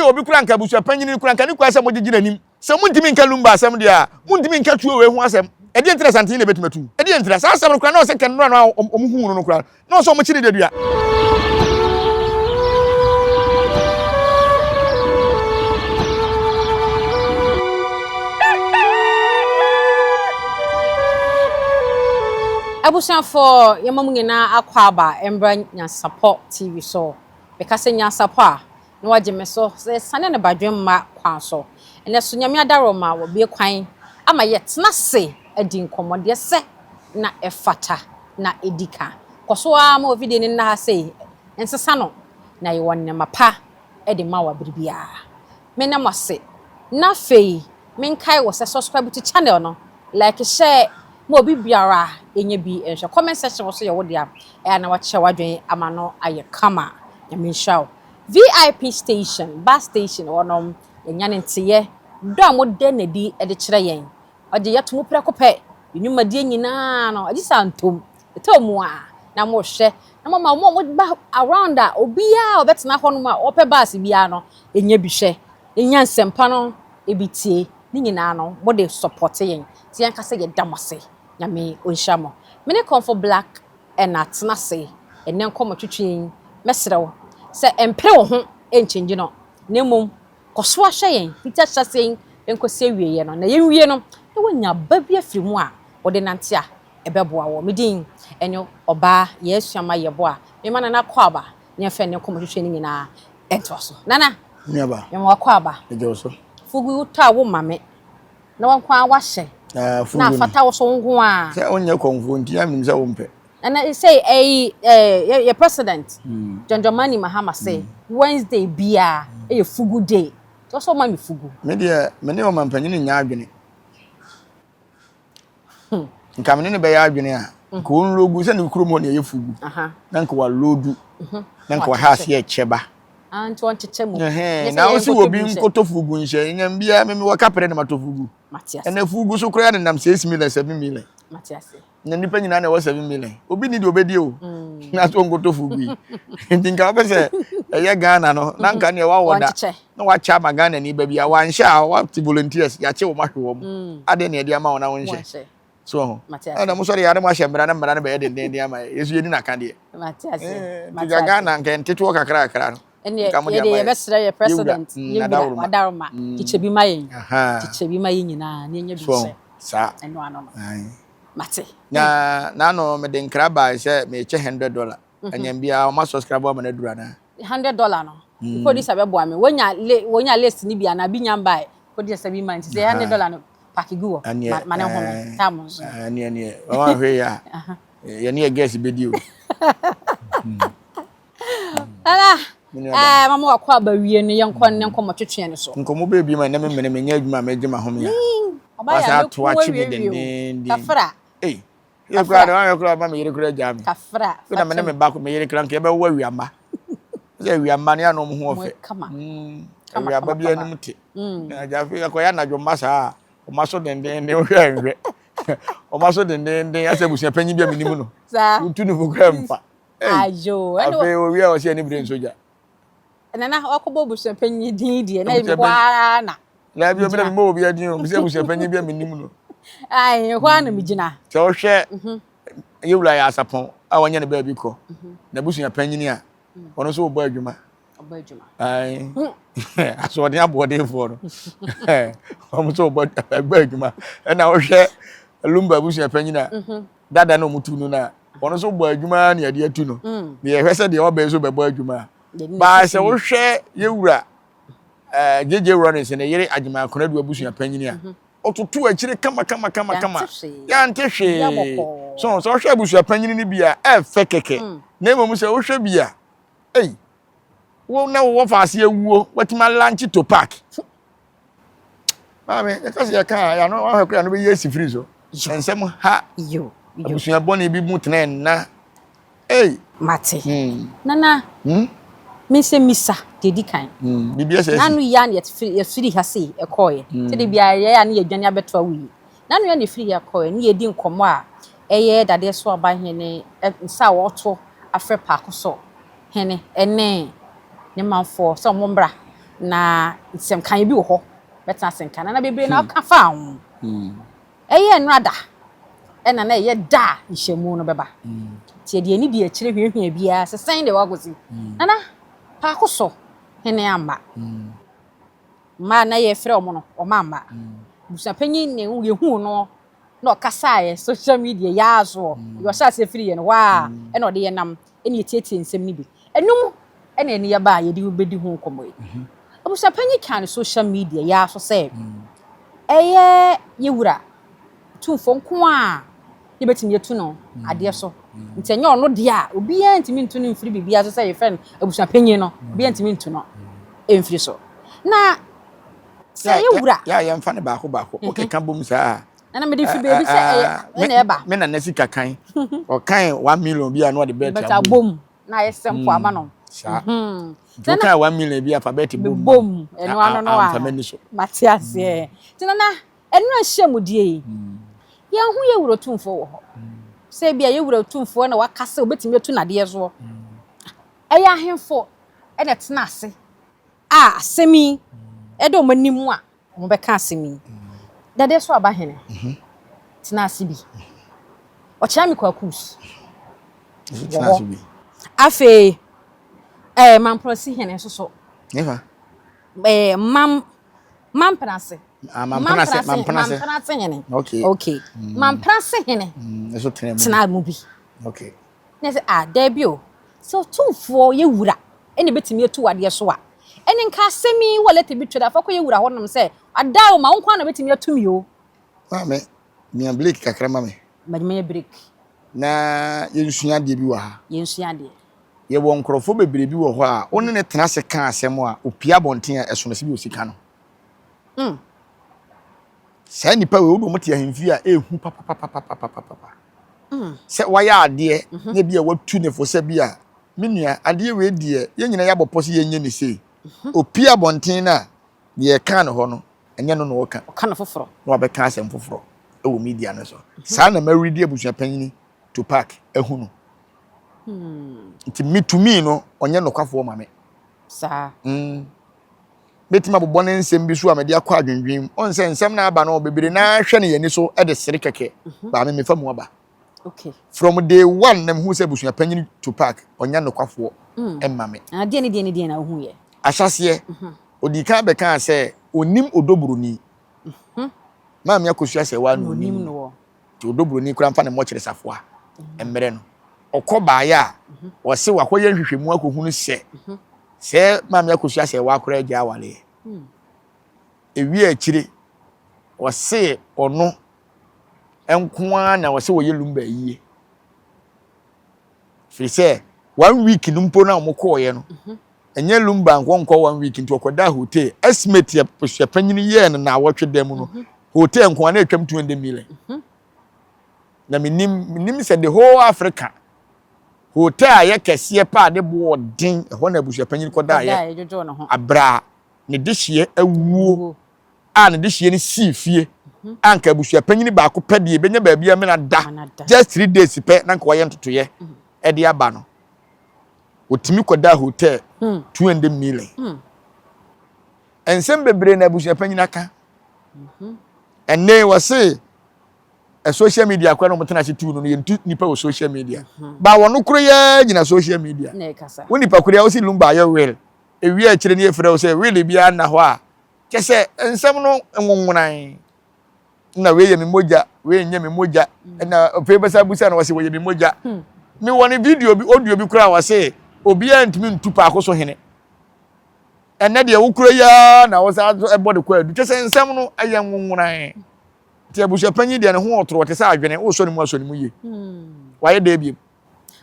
obi koraa nka abusua panyin koraa nka ne kwan sɛ mogyegye n'anim. Sɛ montumi nka Lumba asɛm deɛ a, montumi nka tuo wei ho asɛm. Ɛdeɛn nti na Santini na ɛbɛtumi atu? Ɛdeɛn ntira? Saa asɛm no koraa na ɔsɛ nka nnora no a wɔn huu no no koraa na ɔsɛ wɔn kye no dadua. Abusuafoɔ yɛma mo nyinaa akwaaba mbra Nyansapɔ TV so. Meka sɛ Nyansapɔ a, na wagye me so sɛ yɛsane no badwemma kwan so. Ɛnnɛ so Nyame adaworoma wabue kwan ama yɛtena ase adi nkɔmmɔ deɛ ɛsɛ na ɛfata na ɛdi ka. Kɔ so ara ma w'afidie no nna ha sei, nsesa no na yɛwɔ nneɛma pa de ma wo abere biara. Meda mo ase. Na afei menkae wo sɛ subscribe to channel no, like, share ma obi biara ɛnya bi nhwɛ. Comment section wɔ so yɛ wo dea, ɛyɛ a na wakyerɛ w'adwene ama no ayɛ kama. Nyame nhyira wo. VIP station, bus station hɔnom, yɛnya ne nteyɛ, dɔ a moda no adi de kyerɛ yɛn. Ɔgye yɛto mu prɛko pɛ, yɛn nnwumadie nyinaa no, agye sɛ antom. Ɛtɔ mu a, na mohwɛ, na moma wɔn a wɔba around a, obiara a ɔbɛtena hɔnom a ɔpɛ bus biara no, ɛnya bi hwɛ, ɛnya nsɛmpa no bi tie. Ne nyinaa no, mode sɔpɔte yɛn. Nti yɛnka sɛ yɛda mo ase. Nyame ɔnhyira mo. Me ne Kɔmfo Black na atena ase ɛnnɛ nkɔmmɔtwetwe yi, mɛsrɛ wo sɛ mpere wo ho nkyɛngyi no, na mmom kɔ so ara hwɛ yɛn fiti ahyɛaseɛ yi nkɔsi awieɛ no, na yɛnwie no na woanya ba bi afiri mu a wode nante a ɛbɛboa wo. Me din ne Ɔbaa Yɛasuama Yɛboa. Mema Nana Akwaaba ne yɛmfa ɛnnɛ nkɔmmɔtwetwe no nyinaa ntoa so. Nana, Nuaba, mema wo akwaaba. Megye wo so. Fugu wotɔ a woma me. Na wo nko ara woahyɛ. Ah, fugu Na no. afata wo so wo nko ara. Sɛ wonyɛ kɔmfoɔ nti, na menim sɛ wompɛ. Ɛna sɛ ɛyi ɛɛ yɛ president John Dramani Mahama sɛ Wednesday biara ɛyɛ fugu day. Nti ɔsɛ ɔma me fugu. Me deɛ me ne ɔmampanin nyɛ adwene. Nka me ne no bɛyɛ adwene a, nka ɔnlogu sɛ ne kurom hɔ na ɛyɛ fugu. Na nka walodu. Na nka waha aseɛ kyɛ ba. Ah, nti ɔnkyekyɛ mu. Na wo si wɔ bi nkɔtɔ fugu nhyɛ. Nyam biara me mewɔ kaprɛ na matɔ fugu. Ɛnɛ fugu so koraa nenam 6 million 7 million. Mate ase. Na nipa nyinaa na ɛwɔ 7 million. Obi ni deɛ ɔbɛdi o. Na so nkɔtɔ fugu yi. Nti nka wopɛ sɛ ɛyɛ Ghana no, na nka neɛ wawɔ da. Na wakyɛ ama Ghana ni ba bi a wanhyɛ a wate volunteers yɛakye wɔn ahwe wɔn. Adeɛ na yɛde ama wɔn na wonhyɛ. So ho. Ɛna mo sɔre yɛ na mo ahyɛ mmara na mmara no bɛyɛ dendenden ama yɛ. Yɛsu yɛni n'aka deɛ. Mate ase. Nti ka Ghana nka nteteɔ kakra kakra no. Ɛnneɛ yɛde yɛbɛsrɛ yɛ president yɛwura wadaroma kyekyɛ bi ma yɛn. Kyekyɛ bi ma yɛn nyinaa na yɛnya bi nhyɛ. Saa. Ɛno ano no. Mate. Na n'ano mede nkra baa sɛ mekyɛ $100. Ɛnyɛn biara wɔn asubscribe ama no aduru anaa? $100 no. Producer bɛboa me. Wonya wonya list ni bi anaa bi nya mbae. Producer bi ma nti sɛ $100 no paki gu hɔ. Ma ne ho me. Tam nso. Ɛneɛ neɛ wɔn ahwɛ yi a yɛne yɛ guest bɛdi o. Nana, ɛɛ mama wakɔ aba wie no yɛnkɔ ne nkɔmmɔ twetwe no so. Nkɔmmɔ bɛɛ bi ma ɛnɛ me mene menyɛ adwuma a megye m'ahome a. Ɔba yɛ Wasan a ato mɛku akye me awie wie o. dendenden. Kafra. Ei, yɛ koraa de wahwɛ koraa ma me yere koraa gyaa me. Kafra. So na me ne me ba me yere koraa nka yɛbɛwo awiamba. Sɛ awiamba no yɛ na wɔn ho ɔfɛ. Kama. Awiamba bi anim te. Na agya afei akɔyɛ anadwo mma saa a, wɔn aso dendenden wohwɛ nhwɛ. Wɔn aso dendenden asɛ abusua panyin bi a menim no. Saa. Wotu no fo koraa mfa. Ayo. Afei owie a ɔsɛ ani bere nso gya. Nana wakɔbɔ abusua panyin din deɛ na ɛmi hɔ ara na. Na ebi obi na mi bɔ obi adin o, mi sɛ abusua panyin bi a mi nim no. Ayi hɔ ara na mi gyina. Sɛ ɔhwɛ mhm. yɛwura yɛ asapɔn a wɔnyɛ ne baabi kɔ mhm. na abusua panyin a mhm. ɔno nso ɔbɔ adwuma. Ɔbɔ adwuma. Ayi asoɔden aboɔdenfoɔ no wɔn nso ɔbɔ adwuma ɛna ɔhwɛ Lumba abusua panyin a dada na wɔn tu no na ɔno nso bɔ adwuma na yɛde atu no mm. na yɛhwɛ sɛ deɛ ɔbɛn nso bɛbɔ adwuma baa sɛ wohwɛ yɛwura ɛɛ eh, JJ Rawlings ne yere Agyeman Akonadu abusua panyin a mhm. ɔtoto akyire kama kama kama kama yɛante hwee so sɛ wohwɛ abusua panyin no bi a ɛɛfɛ kɛkɛ mm. na mmom sɛ wohwɛ bi a ei wo na wowɔ faase awuo watumi alankye to park Maame, yɛka sɛ yɛka a, yɛano ahwɛ koraa no bɛyi asi firi so. Nsɛm ha abusua bɔne bi mu tena nna. Ei. Mate. Hmm. Nana, hmm? me nsɛm misa deɛ di kan. Hmm. Biribi ɛsɛ asi. Nanu yɛ a na yɛfiri ha sei ɛkɔɔyɛ. Hmm. Sɛdeɛ biara yɛ a na yɛdwane abɛtoa wo yi. Nanu yɛ na yɛfiri ha kɔɔyɛ ne yɛdi nkɔmmɔ a ɛyɛ dadeɛ so aba hene nsa a wɔto afrɛ paako so hene ne ne manfoɔ sɛ wɔn mmra. Na nsɛmkan bi wɔ hɔ, bɛtena ase nka. Nana bebree na ɔka faa ho. Ɛyɛ nnora da, ɛna na ɛyɛ da a nhyiamu no bɛba. Nti yɛde ani di akyire hwiahwia biara sɛ sɛn na ɛwɔ akɔsi. Nana, paako so hene amma. Mmaa a na yɛfrɛ wɔn no, wɔn amma. Abusuapanyin na yɛhuu no na ɔkasaeɛ social media yi ara soɔ. Deɛ ɔhyɛ aseɛ firi yɛn hɔ a ɛna ɔde yɛn nam ɛna yɛtiatia nsɛm no bi. Ɛno mu ɛna ɛne yɛba a yɛde bɛdi ho nkɔmmɔ yi. Abusuapanyin kaa no social media yi ara so sɛ ɛyɛ yɛ wura Tumfoɔ nko a yɛbɛtumi atu no adeɛ so. Nti ɛnyɛ ɔno deɛ a obiara ntumi ntu no mfiri biribiara so sɛ yɛfrɛ no abusuapanyin no, obiara ntumi ntu no mfiri so. Na sɛ ɛyɛ wura. Yɛ a yɛmfa no baako baako, wokeka bom saa a. Ɛna mede fi baabi sɛ ɛyɛ ɛna ɛba. Me nana sika kan, ɔkan 1 million bi a na ɔde bɛɛte abom. Na ayɛ simple ama no. Saa. Nti wokan 1 million bi a fa bɛɛte bom. Bom, ɛno ano no a. Amfa m'ani so. Mate aseɛ. Nti nana, ɛno a nhyiamudie yi, yɛnhu yɛ wura Otumfoɔ wɔ hɔ. Sɛ ebia yɛ wura Otumfoɔ na waka sɛ obetumi atu n'adeɛ soɔ. Ɛyɛ ahemfo ɛna ɛtena ase a asɛm yi ɛda wɔn anim a wɔbɛka asɛm yi. Dade so aba hene tena ase bi. Ɔkyea me Kwakus wɔ hɔ. Afei ɛɛ Mamprɔsi hene nso so. Ɛɛ Mam Mampenase. Ah, Mampenase, Mampenase. Mampenase hene. Okay. Okay. Mampenase hene. Nso tena mu. Tena mu bi. Okay. Na sɛ ah daabi o. Sɛ otumfoɔ yɛ wura ɛna ebetumi atu adeɛ so a. Ɛne nka asɛm yi wɔ letter bi twɛrɛ afa kɔ yɛ wura hɔnom sɛ ada o ma wo nko ara na obetumi atu mi o. Maame, mia break kakra ma me. Mɛnyɛ break. Na yɛnsua adeɛ bi wɔ ha. Yɛnsua adeɛ. Yɛwɔ nkurɔfoɔ bebree bi wɔ hɔ a wo ne ne tena ase ka asɛm a opie abɔnten a ɛsono sɛ bi osika no. Saa nipa wei wode wɔn te ahemfie a ehu papapapapapapa. Sɛ wayɛ adeɛ na bi a watu ne fo sɛ bi a me nua adeɛ wei deɛ yɛn nyinaa yɛabɔ pɔ sɛ yɛnyɛ ne sei. Opie abɔnten no a deɛ ɛka no hɔ no ɛnyɛ no na ɔka. Ɔka no foforɔ. Na wabɛka asɛm foforɔ ɛwɔ media no so. Saa na mawuridi abusua panyini to park ahu no. Nti me to me no ɔnyɛ nokwafoɔ ma me. Saa. Mɛtumi abobɔ ne nsɛm bi so a mede akɔ adwendwen mu. Ɔn sɛ nsɛm no aba no bebree naa hwɛ no yɛn ani so de sere kɛkɛ. Baa me mefa mu aba. Okay. From day one na mehu sɛ abusua panyin to park ɔnyɛ nokwafoɔ mma me. Na deɛ ne deɛ ne deɛ na wohu yɛ? Ahyɛseɛ, ɔdii kan bɛkaa sɛ ɔnim Odoburoni. Maame Akosua Sɛwaa na ɔnim no. Nti Odoburoni koraa mfa ne mmɔkyere safoa mmerɛ no. Ɔkɔ baeɛ a, ɔse wakɔyɛ nhwehwɛmu akɔhunu sɛ sɛ Maame Akosua Sɛwaa koraa agya awareɛ. Ewie akyire, ɔse ɔno nko ara na ɔsɛ wɔyɛ Lumba ayie. Firi sɛ one week no mpo na wɔkɔɔeɛ no, ɛnyɛ Lumba nkɔ nkɔ one week nti ɔkɔdaa hotel. Estimate a abusuapanyin yɛɛ no naawɔtwe da mu no, hotel nko ara na atwam 200 million. Na menim menim sɛ the whole Africa hotel a yɛ kɛseɛ paa ne bo ɔden ɛhɔ na abusuapanyin kɔdaeɛ abira ne dehyeɛ awuo a ne dehyeɛ no sii fie a nka abusuapanyin baako pɛ deɛ ebɛnya baabi amena da just 3 days pɛ na nka wɔyɛ ntotoyɛ ɛde aba no, otumi kɔda hotel 200 million. Nsɛm bebree na abusuapanyin aka. Ɛnne wɔse ɛ social media kora na wɔn tena ase tu no no yɛntu nipa wɔ social media ba wɔn koro yɛ gyina social media. Wo nipa koro yɛ wosi Lumba ayɛ will ewie akyire ne efrɛ wo sɛ will biara nna hɔ a kyɛ sɛ nsɛm no nwonwonan na wei yɛ me mogya, wei nyɛ me mogya. Ɛna afei bɛsa busa na wɔse wɔyɛ me mogya. Me wɔ ne video bi, audio bi koraa wɔse obiara ntumi ntu paako so hene. Ɛnɛ deɛ wokura yi ara na wɔsa ɛbɔ de kɔ adu kyɛ sɛ nsɛm no ɛyɛ nwonwonan. Nti abusuapanyin deɛ ne ho ɔtoro ɔte sɛ adwene wosɔ ne mu asɔ ne mu yie. Wayɛ dɛ biem.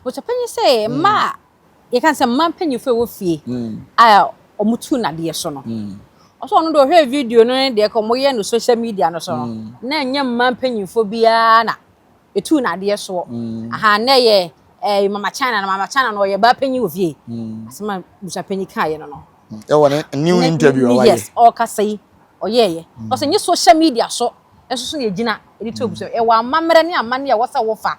Abusuapanyin sɛ mmaa a yɛka sɛ mmaa mpanyinfoɔ a ɛwɔ fie a wɔtu nnadeɛ so no, ɔsɛ ɔno deɛ ɔhwɛ video no ne deɛ ka wɔyɛ no social media no so no, na ɛnyɛ mmaa mpanyinfoɔ biara na ɛtu nnadeɛ soɔ. Aha, na ɛyɛ ɛɛ Mama China na Mama China no ɔyɛ baa panyin wɔ fie. Asɛm a abusuapanyin kaeɛ no. Ɛwɔ ne new interview a wayɛ. Yes, ɔrekasa yi ɔyɛɛyɛ. Ɔsɛ nye social media so nso so na yɛgyina de tu abusua. Ɛwɔ amammerɛ ne amanneɛ a ɛwɔ sɛ wofa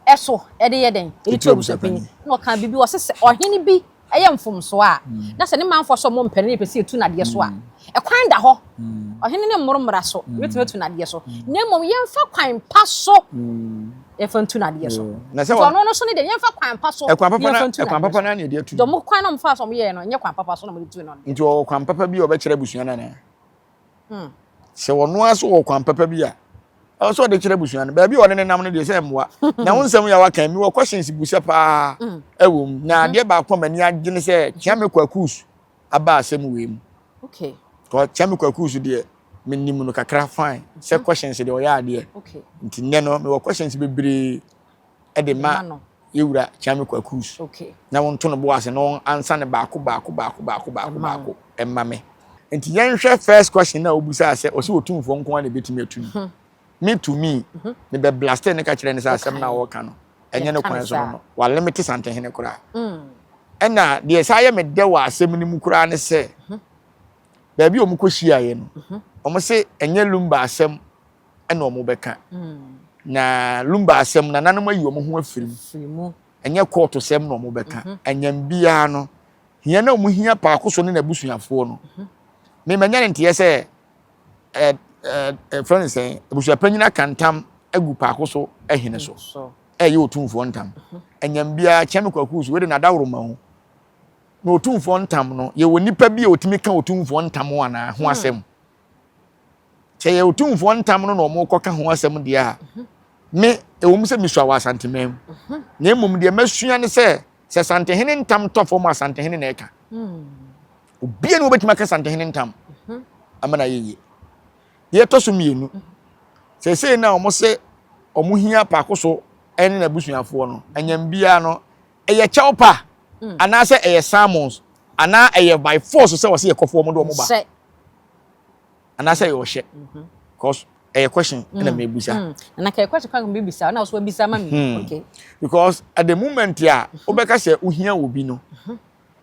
ɛso ɛde yɛ dɛn? Ɛde tu abusuapanyin. Na ɔka biribi, ɔsɛ sɛ ɔhene bi. ɛyɛ mfomsoɔ a, na sɛ ne manfoɔ sɛ ɔmo mpɛ no na yɛpɛ sɛ yɛtu no adeɛ so a, ɛkwan da hɔ. Ɔhene no mmoro mmara so, yɛbɛtumi atu no adeɛ so. Na mmom yɛmfa kwan pa so yɛmfa ntu no adeɛ so. Na sɛ Nti ɔno no so ne deɛ yɛmfa kwan pa so ɛkwan papa na yɛmfa ntu no ɛkwan adeɛ papa so. na na yɛde atu. Deɛ ɔmo kwan na ɔmo faa so ɔmo yɛɛ no, ɛnyɛ kwan papa so na ɔmo de tu no. Nti ɔwɔ kwan papa bi a ɔbɛkyerɛ abusua no anaa? Sɛ ɔno ara so wɔ kwan papa bi a, ɛwɔ sɛ ɔde kyerɛ abusua no. Baabi a ɔne ne nam no deɛ sɛ mmoa. Na wo nsɛm yɛ a waka yi, mewɔ questions busa paa ɛwɔ mu. Na adeɛ baako a m'ani agye ne sɛ Kyeame Kwaku's aba asɛm wei mu. Okay. Kɔ Kyeame Kwaku's deɛ menim no kakra fine. Sɛ questions deɛ ɔyɛ adeɛ. Okay. Nti nnɛ no mewɔ questions bebree ɛde ma no. Yɛwura Kyeame Kwaku's. Okay. Na wɔnto no bo ase na wɔn ansa no baako baako baako baako baako baako ɛma me. Nti yɛnhwɛ first question na obusaa sɛ ɔsɛ Otumfoɔ nko ara na ebetumi atu no. Me to me, me bɛ blaste ne ka kyerɛ ne sɛ asɛm na ɔreka no ɛnyɛ ne kwan so no no. Walimite Santehene koraa. Ɛna deɛ saa yɛ me dɛ wɔ asɛm no mu koraa ne sɛ baabi a wɔn kɔ hyiaeɛ no, wɔn se ɛnyɛ Lumba asɛm ɛna wɔn bɛka. Na Lumba asɛm nananom ayi wɔn ho afiri mu. Ɛnyɛ kɔɔto sɛm na wɔn bɛka. Anyam biara no, hia na wɔn hia Paako so ne n'abusuafoɔ no. Me manya ne nteɛ sɛ ɛ ɛ ɛ fɛn sɛn abusuapanyin aka ntam agu Paako so ahene so. Ɛyɛ Otumfoɔ ntam. Anyam biara Kyɛme Kwaku so wei de n'adaworoma ho. Na Otumfoɔ ntam no, yɛwɔ nipa bi a otumi ka Otumfoɔ ntam anaa ho asɛm. Sɛ yɛ Otumfoɔ ntam no na wɔn kɔka ho asɛm deɛ a, me ɛwɔ mu sɛ mesua wɔ Asanteman mu. Na mmom deɛ masua ne sɛ, sɛ Santehene ntam tɔ fam a, Santehene na ɛka. Obiara ni wɔbɛtumi aka Santehene ntam ama no ayɛ yie. Deɛ ɛtɔ so mmienu, seesei na wɔn se wɔn hia Paako so ne n'abusuafoɔ no, anyam biara no, ɛyɛ kyɛw pa anaasɛ ɛyɛ summons anaa ɛyɛ by force sɛ wɔse yɛkɔfo wɔn de wɔn ba. Anaasɛ ɛyɛ ɔhyɛ. Because ɛyɛ question ɛna mebisa. Na ka question kwan mebisa na ɔso abisa ma me. Okay. Because at the moment a wobɛka sɛ wohia obi no,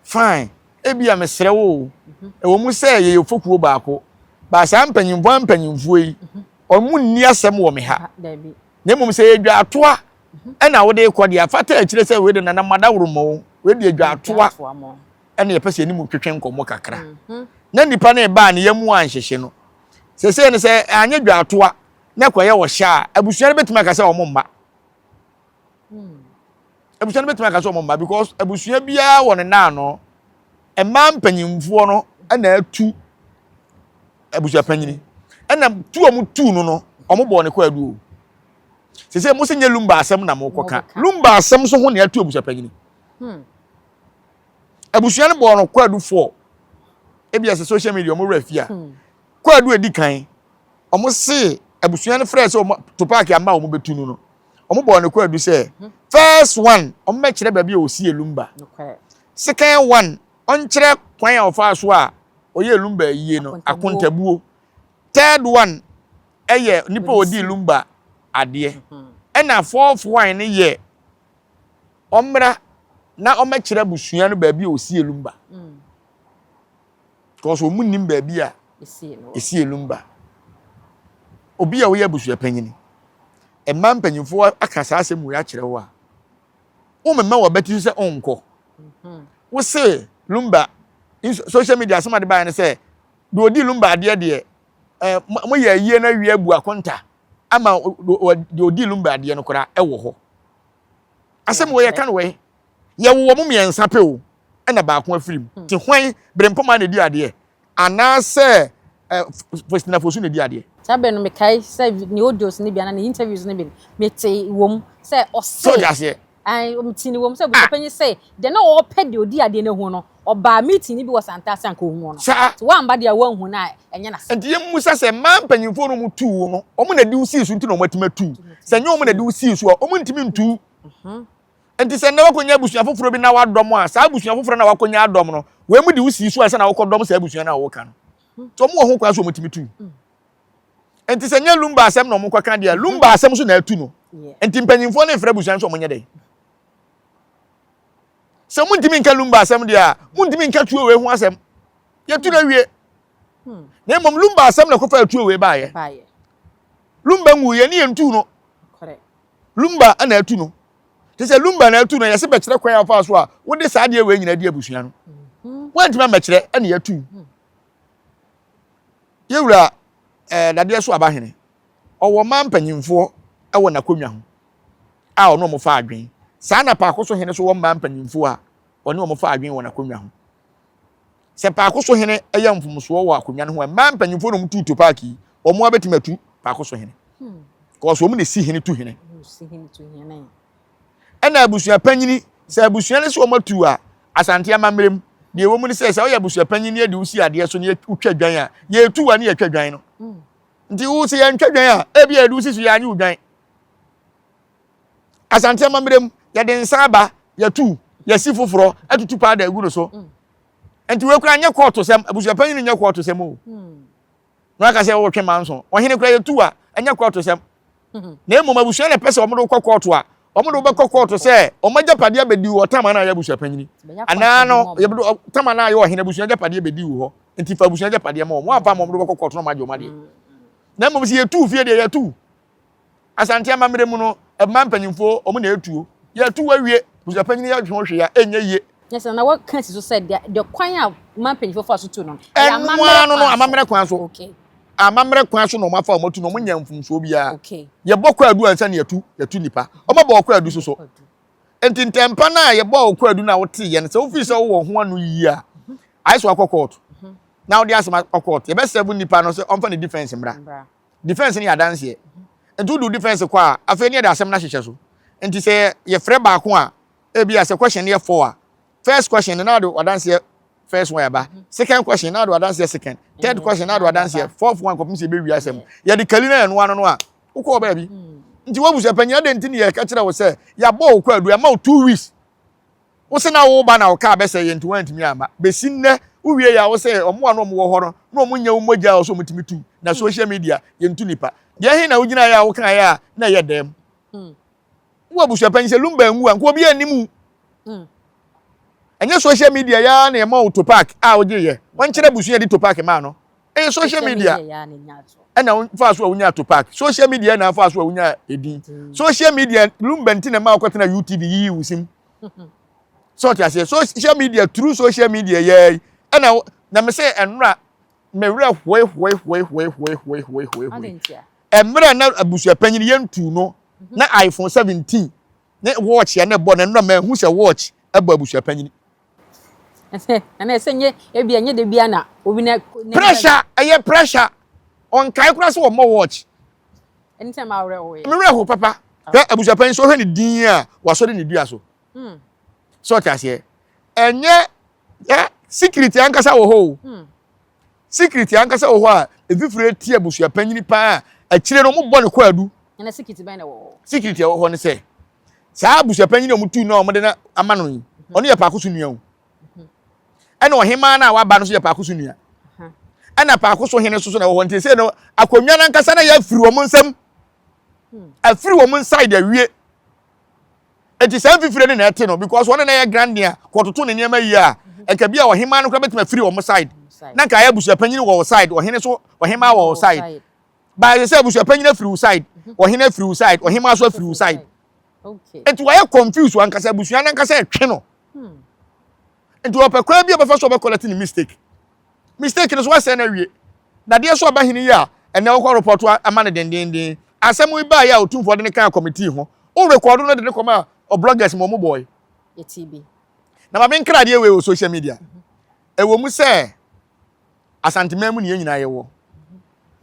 fine, ebi a mesrɛ wo o, ɛwɔ mu sɛ yɛyɛ fokuo baako, ba saa mpanyimfoɔ mpanyimfoɔ yi, ɔmo nni asɛm wɔ me ha. Na mmom sɛ yɛ dwaatoa ɛna wode kɔ deɛ afata akyire sɛ wei de nana madaworo ma o, wei deɛ dwaatoa ɛna yɛpɛ sɛ yɛne mu twetwe nkɔmmɔ kakra. Na nipa no ɛbaa ne yam anhyehye no. Sɛsɛ no sɛ anyɛ dwaatoa na kɔyɛ ɔhyɛ a, abusua no bɛtumi aka sɛ ɔmo mma. Abusua no bɛtumi aka sɛ ɔmo mma because abusua biara wɔ ne naano. Mmaa mpanyimfoɔ no ɛna atu abusua panyini. Ɛna tu ɔmo tu no no, ɔmo bɔɔ ne kwaadu o. Sɛsɛ mo sɛ nyɛ Lumba asɛm na mo kɔka. Lumba asɛm so ho na atu abusua panyini. Abusua no bɔɔ no kwaadu 4. Ebi sɛ social media ɔmo werɛ fi a. Kwaadu edi kan, ɔmo se abusua no frɛ sɛ ɔmo Tupac ama ɔmo bɛtu no no. Ɔmo bɔɔ no kwaadu sɛ first one ɔmo bɛkyerɛ baabi a osie Lumba. Second one ɔnkyerɛ kwan a ɔfaa so a ɔyɛɛ Lumba yie no, akontabuo. Third one ɛyɛ nipa a ɔdii Lumba adeɛ. Ɛna fourth one no yɛ ɔmmra na ɔmmɛkyerɛ abusua no baabi a osie Lumba. Because wɔn nnim baabi a esie Lumba. Obi a woyɛ abusua panyin, mmaa mpanyinfoɔ aka saa asɛm wei akyerɛ wo a, womema w'abati so sɛ ɔnkɔ. Wo se Lumba, social media asɛm ade baeɛ no sɛ, deɛ ɔdi Lumba adeɛ deɛ, eh, moyɛ ayie no awie abu akonta ama deɛ ɔdi Lumba adeɛ no koraa ɛwɔ hɔ. Asɛm wɔ yɛka no wɔ yɛwowɔ mo mmiɛnsa pɛ o, ɛna baako afiri mu. Te hwan berempɔma na ɛdi adeɛ anaasɛ Faustina Fosu na ɛdi adeɛ? Saa bere no mekae sɛ ne audios no bi anaa ne interviews no bi no, metee wom sɛ ɔse. Sɛ ɔde aseɛ. Ae, metee ne wom sɛ abusuapanyin se deɛ na ɔrepɛ deɛ ɔdi adeɛ no ahu no, ɔbaa meeting no bi wɔ Santase anka ɔhu no. Saa. Nti woamba deɛ a woanhu no a, ɛnyɛ n'asɛm. Nti yɛmmisa sɛ mmaa mpanyinfoɔ no wɔn tuu wo no, wɔn na ɛde wo sii so nti na wɔn atumi atu wo. Sɛ ɛnyɛ wɔn na ɛde wo sii so a, wɔn ntumi ntu wo. Nti sɛ nnɛ woakɔnya abusua foforɔ bi na woadɔm a, saa abusua foforɔ no a woakɔnya adɔm no, wei mu de wo sii so ansa na wokɔdɔm saa abusua no a woka no. Nti wɔn wɔ ho kwan sɛ wɔtumi tu. Nti sɛ nyɛ Lumba asɛm na wɔn kɔka deɛ, Lumba asɛm so na atu no. Nti mpanyinfoɔ no mfrɛ abusua no sɛ wɔn nyɛ dɛn. Sɛ montumi nka Lumba asɛm deɛ a, montumi nka tuo wei ho asɛm. Yɛtu no awie. Na mmom Lumba asɛm na ɛkɔfa atuo wei baeɛ. Lumba nwuiɛ ne yɛntuu no. Lumba na atu no. Te sɛ Lumba na atu no, yɛse bɛkyerɛ kwan a wofaa so a wode saa adeɛ wei nyinaa di abusua no. Woantumi ammɛkyerɛ, ɛne yɛatu. Yɛwura eh, dadeɛ so abahene, ɔwɔ mmaa mpanyimfoɔ wɔ n'akonnwa ho a ɔne wɔn fa adwene. Saa na paako so hene so wɔ mmaa mpanyimfoɔ a ɔne wɔn fa adwene wɔ n'akonnwa ho. Sɛ paako so hene yɛ mfomsoɔ wɔ akonnwa no ho a, mmaa mpanyimfoɔ na wɔtu topaaki yi, wɔn abɛtumi atu paako so hene. Kɔɔso wɔn na esi hene tu hene. Ɛna abusua panyini, sɛ abusua no sɛ wɔn atu a, Asante amammerɛ mu, deɛ ɛwɔ mu ne sɛ, sɛ woyɛ abusua panyin ne yɛde wo si adeɛ so ne wotwa dwan a, yɛtu wa ne yɛtwa dwan no. Nti wo sɛ yɛntwa dwan a, ebi a yɛde wo si so yɛanye wo dwan. Asante amammerɛ mu, yɛde nsa aba, yɛtu, yɛsi foforɔ, atutu paada agu no so. Nti wei koraa nyɛ kɔɔto sɛm, abusua panyin nyɛ kɔɔto sɛm o. Na waka sɛ wɔtwe manso. Ɔhene koraa yɛtu a, ɛnyɛ kɔɔto sɛm. Na mmom abusua na ɛpɛ sɛ wɔde wokɔ kɔɔto a, wɔde wobɛkɔ kɔɔto sɛ wɔn agyapadeɛ abɛdi wɔ tam anaa yɛ abusua panyini. Anaa no, yɛbɛde tam anaa yɛ ɔhene abusua agyapadeɛ bɛdi wɔ hɔ. Nti fa abusua agyapadeɛ ma wɔn. Wɔamfa ama wɔn de wobɛkɔ kɔɔto na wɔn agye wɔn adeɛ. Na mmom sɛ yɛtu fie deɛ yɛtu. Asante amammerɛ mu no, mmaa mpanyimfoɔ wɔn na ɛtuo. Yɛtu awie, abusuapanyin yɛ hwee hwee a, ɛnyɛ yie. Nyɛ sɛ na wɔka si so sɛ deɛ deɛ kwan a mmaa mpanyimfoɔ fa so tu no, ɛyɛ Ɛno ara no no, amammerɛ kwan so. Okay. Amammerɛ kwan so na wɔn afa wɔn atu no, wɔn nyɛ mfomsoɔ biara. Okay. Yɛbɔ kwaadu ansa na yɛtu yɛtu nipa. Wɔn abɔ kwaadu so so. Nti ntɛmpa no a yɛbɔ kwaadu no a wote yɛ no, sɛ wofiri sɛ wowɔ ho ano yie a, ayɛ sɛ wakɔ court. Na wode asɛm akɔ court. Yɛbɛsɛbo nipa no sɛ ɔmfa ne defense mmra. Defense no yɛ adanseɛ. Nti wodu defense kɔ a, afei ne yɛde asɛm no ahyehyɛ so. Nti sɛ yɛfrɛ baako a, ebi a sɛ question no yɛ four a, first question no na wode wadanseɛ first one aba, second question na wode wadanseɛ second, third question na wode wadanseɛ fourth one kɔpem sɛ yɛbɛwie asɛm. Yɛde kali na ɛnoa no no a, wokɔɔ baabi. Nti woabusua panyin adɛn nti ne yɛka kyerɛ wo sɛ yɛabɔ wo kwaadu, yɛama wo 2 weeks. Wo se na woreba na wo kaa bɛsɛe yɛ nti woantumi amma. Bɛsi nnɛ, wowie yɛ a wo se ɔmo a na ɔmo wɔ hɔ no na ɔmo nyɛ wo mogya a ɔsɛ ɔmo tumi tu na social media yɛntu nipa. Deɛ he na wogyinaeɛ a wokaeɛ a na ɛyɛ dɛm? Wo abusuapanyin sɛ Lumba anwu a nka obiara nnim wo. Ɛnyɛ social media yi ara na ɛma wo Topak a wogyeeɛ. Wɔnkyerɛ abusua a yɛde Topak maa no. Ɛyɛ social media ɛna wofaa so a wonyaa Topak. Social media na afaa so a wonyaa edin. Social media Lumba nti na ɛma wokɔtena UTV yiyi wo sim. Sɛ ɔte aseɛ social media through social media yɛ yi ɛna na me sɛ ɛnora me werɛ hoe hoe hoe hoe hoe hoe hoe hoe hoe ɛmmerɛ na abusuapanyin yɛntu no na iPhone 17 ne watch a na ɛbɔ no ɛnora mahu sɛ watch ɛbɔ abusuapanyin. Ɛna ɛsɛ nye ebi ɛnyɛ de bia na obi na. Pressure ɛyɛ pressure ɔnkae koraa sɛ wɔmmɔ watch. Ɛne sɛ ma werɛ ho yɛ. Me werɛ ho papa. Hwɛ abusuapanyin sɛ ɔhwɛ ne din a wasɔre ne dua so. Sɛ ɔte aseɛ. Ɛnyɛ ɛ secret ankasa wɔ hɔ o. Secret ankasa wɔ hɔ a efifire ti abusuapanyin paa akyire no wɔn bɔ ne kwaadu. Ɛna secret bɛn na ɛwɔ hɔ? Secret ɛwɔ hɔ ne sɛ saa abusuapanyin a wɔn tu na wɔn de na ama no yi ɔno yɛ paako so nua o. Ɛna ɔhemaa no a waba no nso yɛ paako so nua. Ɛna paako so hene nso so na ɛwɔ hɔ nti sɛ no akonnwa no ankasa na yɛafiri wɔn nsam afiri wɔn inside awie. Eti saa mfifire no na ɛte no because wɔn na yɛ grand a kɔtoto ne nneɛma yie a nka bi a ɔhemaa no koraa bɛtumi afiri wɔn side na nka ayɛ abusuapanyin wɔ wɔ side ɔhene so ɔhemaa wɔ wɔ side baayɛ sɛ abusuapanyin afiri wo side ɔhene afiri wo side ɔhemaa so afiri wo side eti wɔyɛ confuse ankasa abusua no ankasa ɛtwe no nti wɔpɛ kwan bi a ɔbɛfa so ɔbɛ collect ne mistake mistake no so wasɛn no awie dadeɛ so ɔba hene yi a ɛnɛ wɔkɔ report ama no dendenden asɛm yi baayɛ a otumfoɔ de ne kaa committee ho wo record no de ne kɔma bloggers ma ɔmo bɔɔe na maame nkra adeɛ wei wɔ social media ɛwɔ mu sɛ Asanteman mu ne yɛn nyinaa yɛwɔ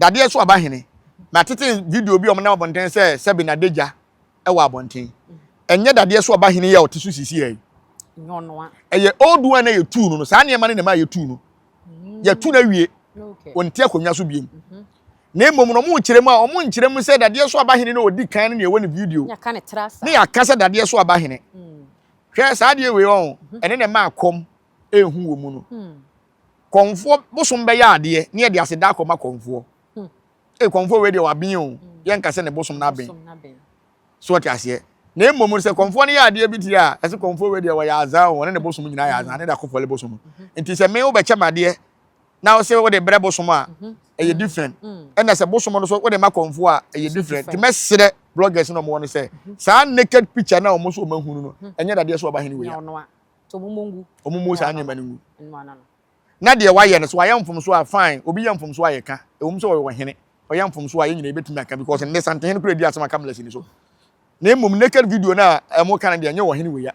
dadeɛ so aba hene matete video bi a ɔmo nam abɔnten sɛ sɛbe n'adagya ɛwɔ abɔnten ɛnyɛ dadeɛ so aba hene yi a ɔte so sisi yɛ yi ɛyɛ old one na yɛtuu no no saa nneɛma no na ɛma yɛtuu no yɛtu no awie wɔnte akonnwa so biem na mmom no ɔmo kyerɛ mu a ɔmo nkyerɛ mu sɛ dadeɛ so aba hene na ɔdi kan no na ɛwɔ ne video ne yɛaka sɛ dadeɛ so aba hene hwɛ saa adeɛ wei ɔn ɛne na ɛma akɔm ehu wɔ mu no kɔnfoɔ bosom bɛyɛ adeɛ ne yɛde aseda akɔma kɔnfoɔ ee kɔnfoɔ wei deɛ waben o yɛnka sɛ ne bosom no aben so ɔte aseɛ na mmom sɛ kɔnfoɔ no yɛ adeɛ bi ti a ɛsɛ kɔnfoɔ wei deɛ wɔyɛ azan o wɔne ne bosom nyinaa yɛ azan ne da kɔfɔle bosom nti sɛ me wobɛkyɛ me adeɛ na wosɛ wode brɛ bosom a ɛyɛ different ɛna sɛ bosom no so wode ma kɔnfoɔ a ɛyɛ different nti mɛsrɛ. bloggers na wɔn wɔ no sɛ saa naked picture na wɔn nso wɔn ahunu no ɛnyɛ dadeɛ so ɔba hene wei a. Wɔn mu saa nneɛma no ngu. Na deɛ wayɛ no so wayɛ mfomso a fine obi yɛ mfomso a yɛka ɛwom sɛ ɔyɛ ɔhene ɔyɛ mfomso a yɛn nyinaa yɛbɛtumi aka because nnɛ santehene kura di asɛm aka mlɛsi ni so na mmom naked video no a ɛmo ka no deɛ ɛnyɛ ɔhene wei a.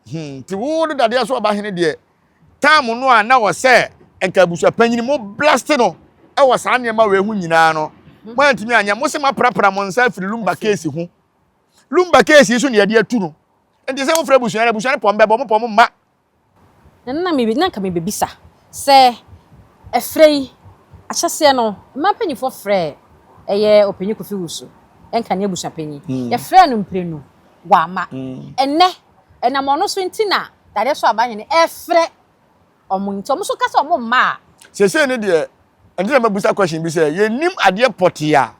Nti wo de dadeɛ so ɔba hene deɛ tam no a na ɔsɛ nka abusua panyin mo blast no ɛwɔ saa nneɛma wei ho nyinaa no mo antumi anyɛ mo se mo aprapra mo nsa afiri lumba case ho lumba case yi so na yɛde atu no nti sɛ mofrɛ abusua no abusua no pɔm bɛbɔ mo pɔm mma. Na na me na nka mebɛbisa sɛ ɛfrɛ yi ahyɛseɛ no mmaa mpanyinfoɔ frɛɛ ɛyɛ ɔpanyin Kofi Wusu ɛnka ne abusuapanyin yɛfrɛɛ no mprenu wamma ɛnnɛ ɛnam ɔno so nti na dadeɛ so abahene ɛfrɛ ɔmo nti ɔmo nso ka sɛ ɔmo mma a. Seesei no deɛ ɛnti na mabisa question bi sɛ yɛnnim adeɛ pɔtee a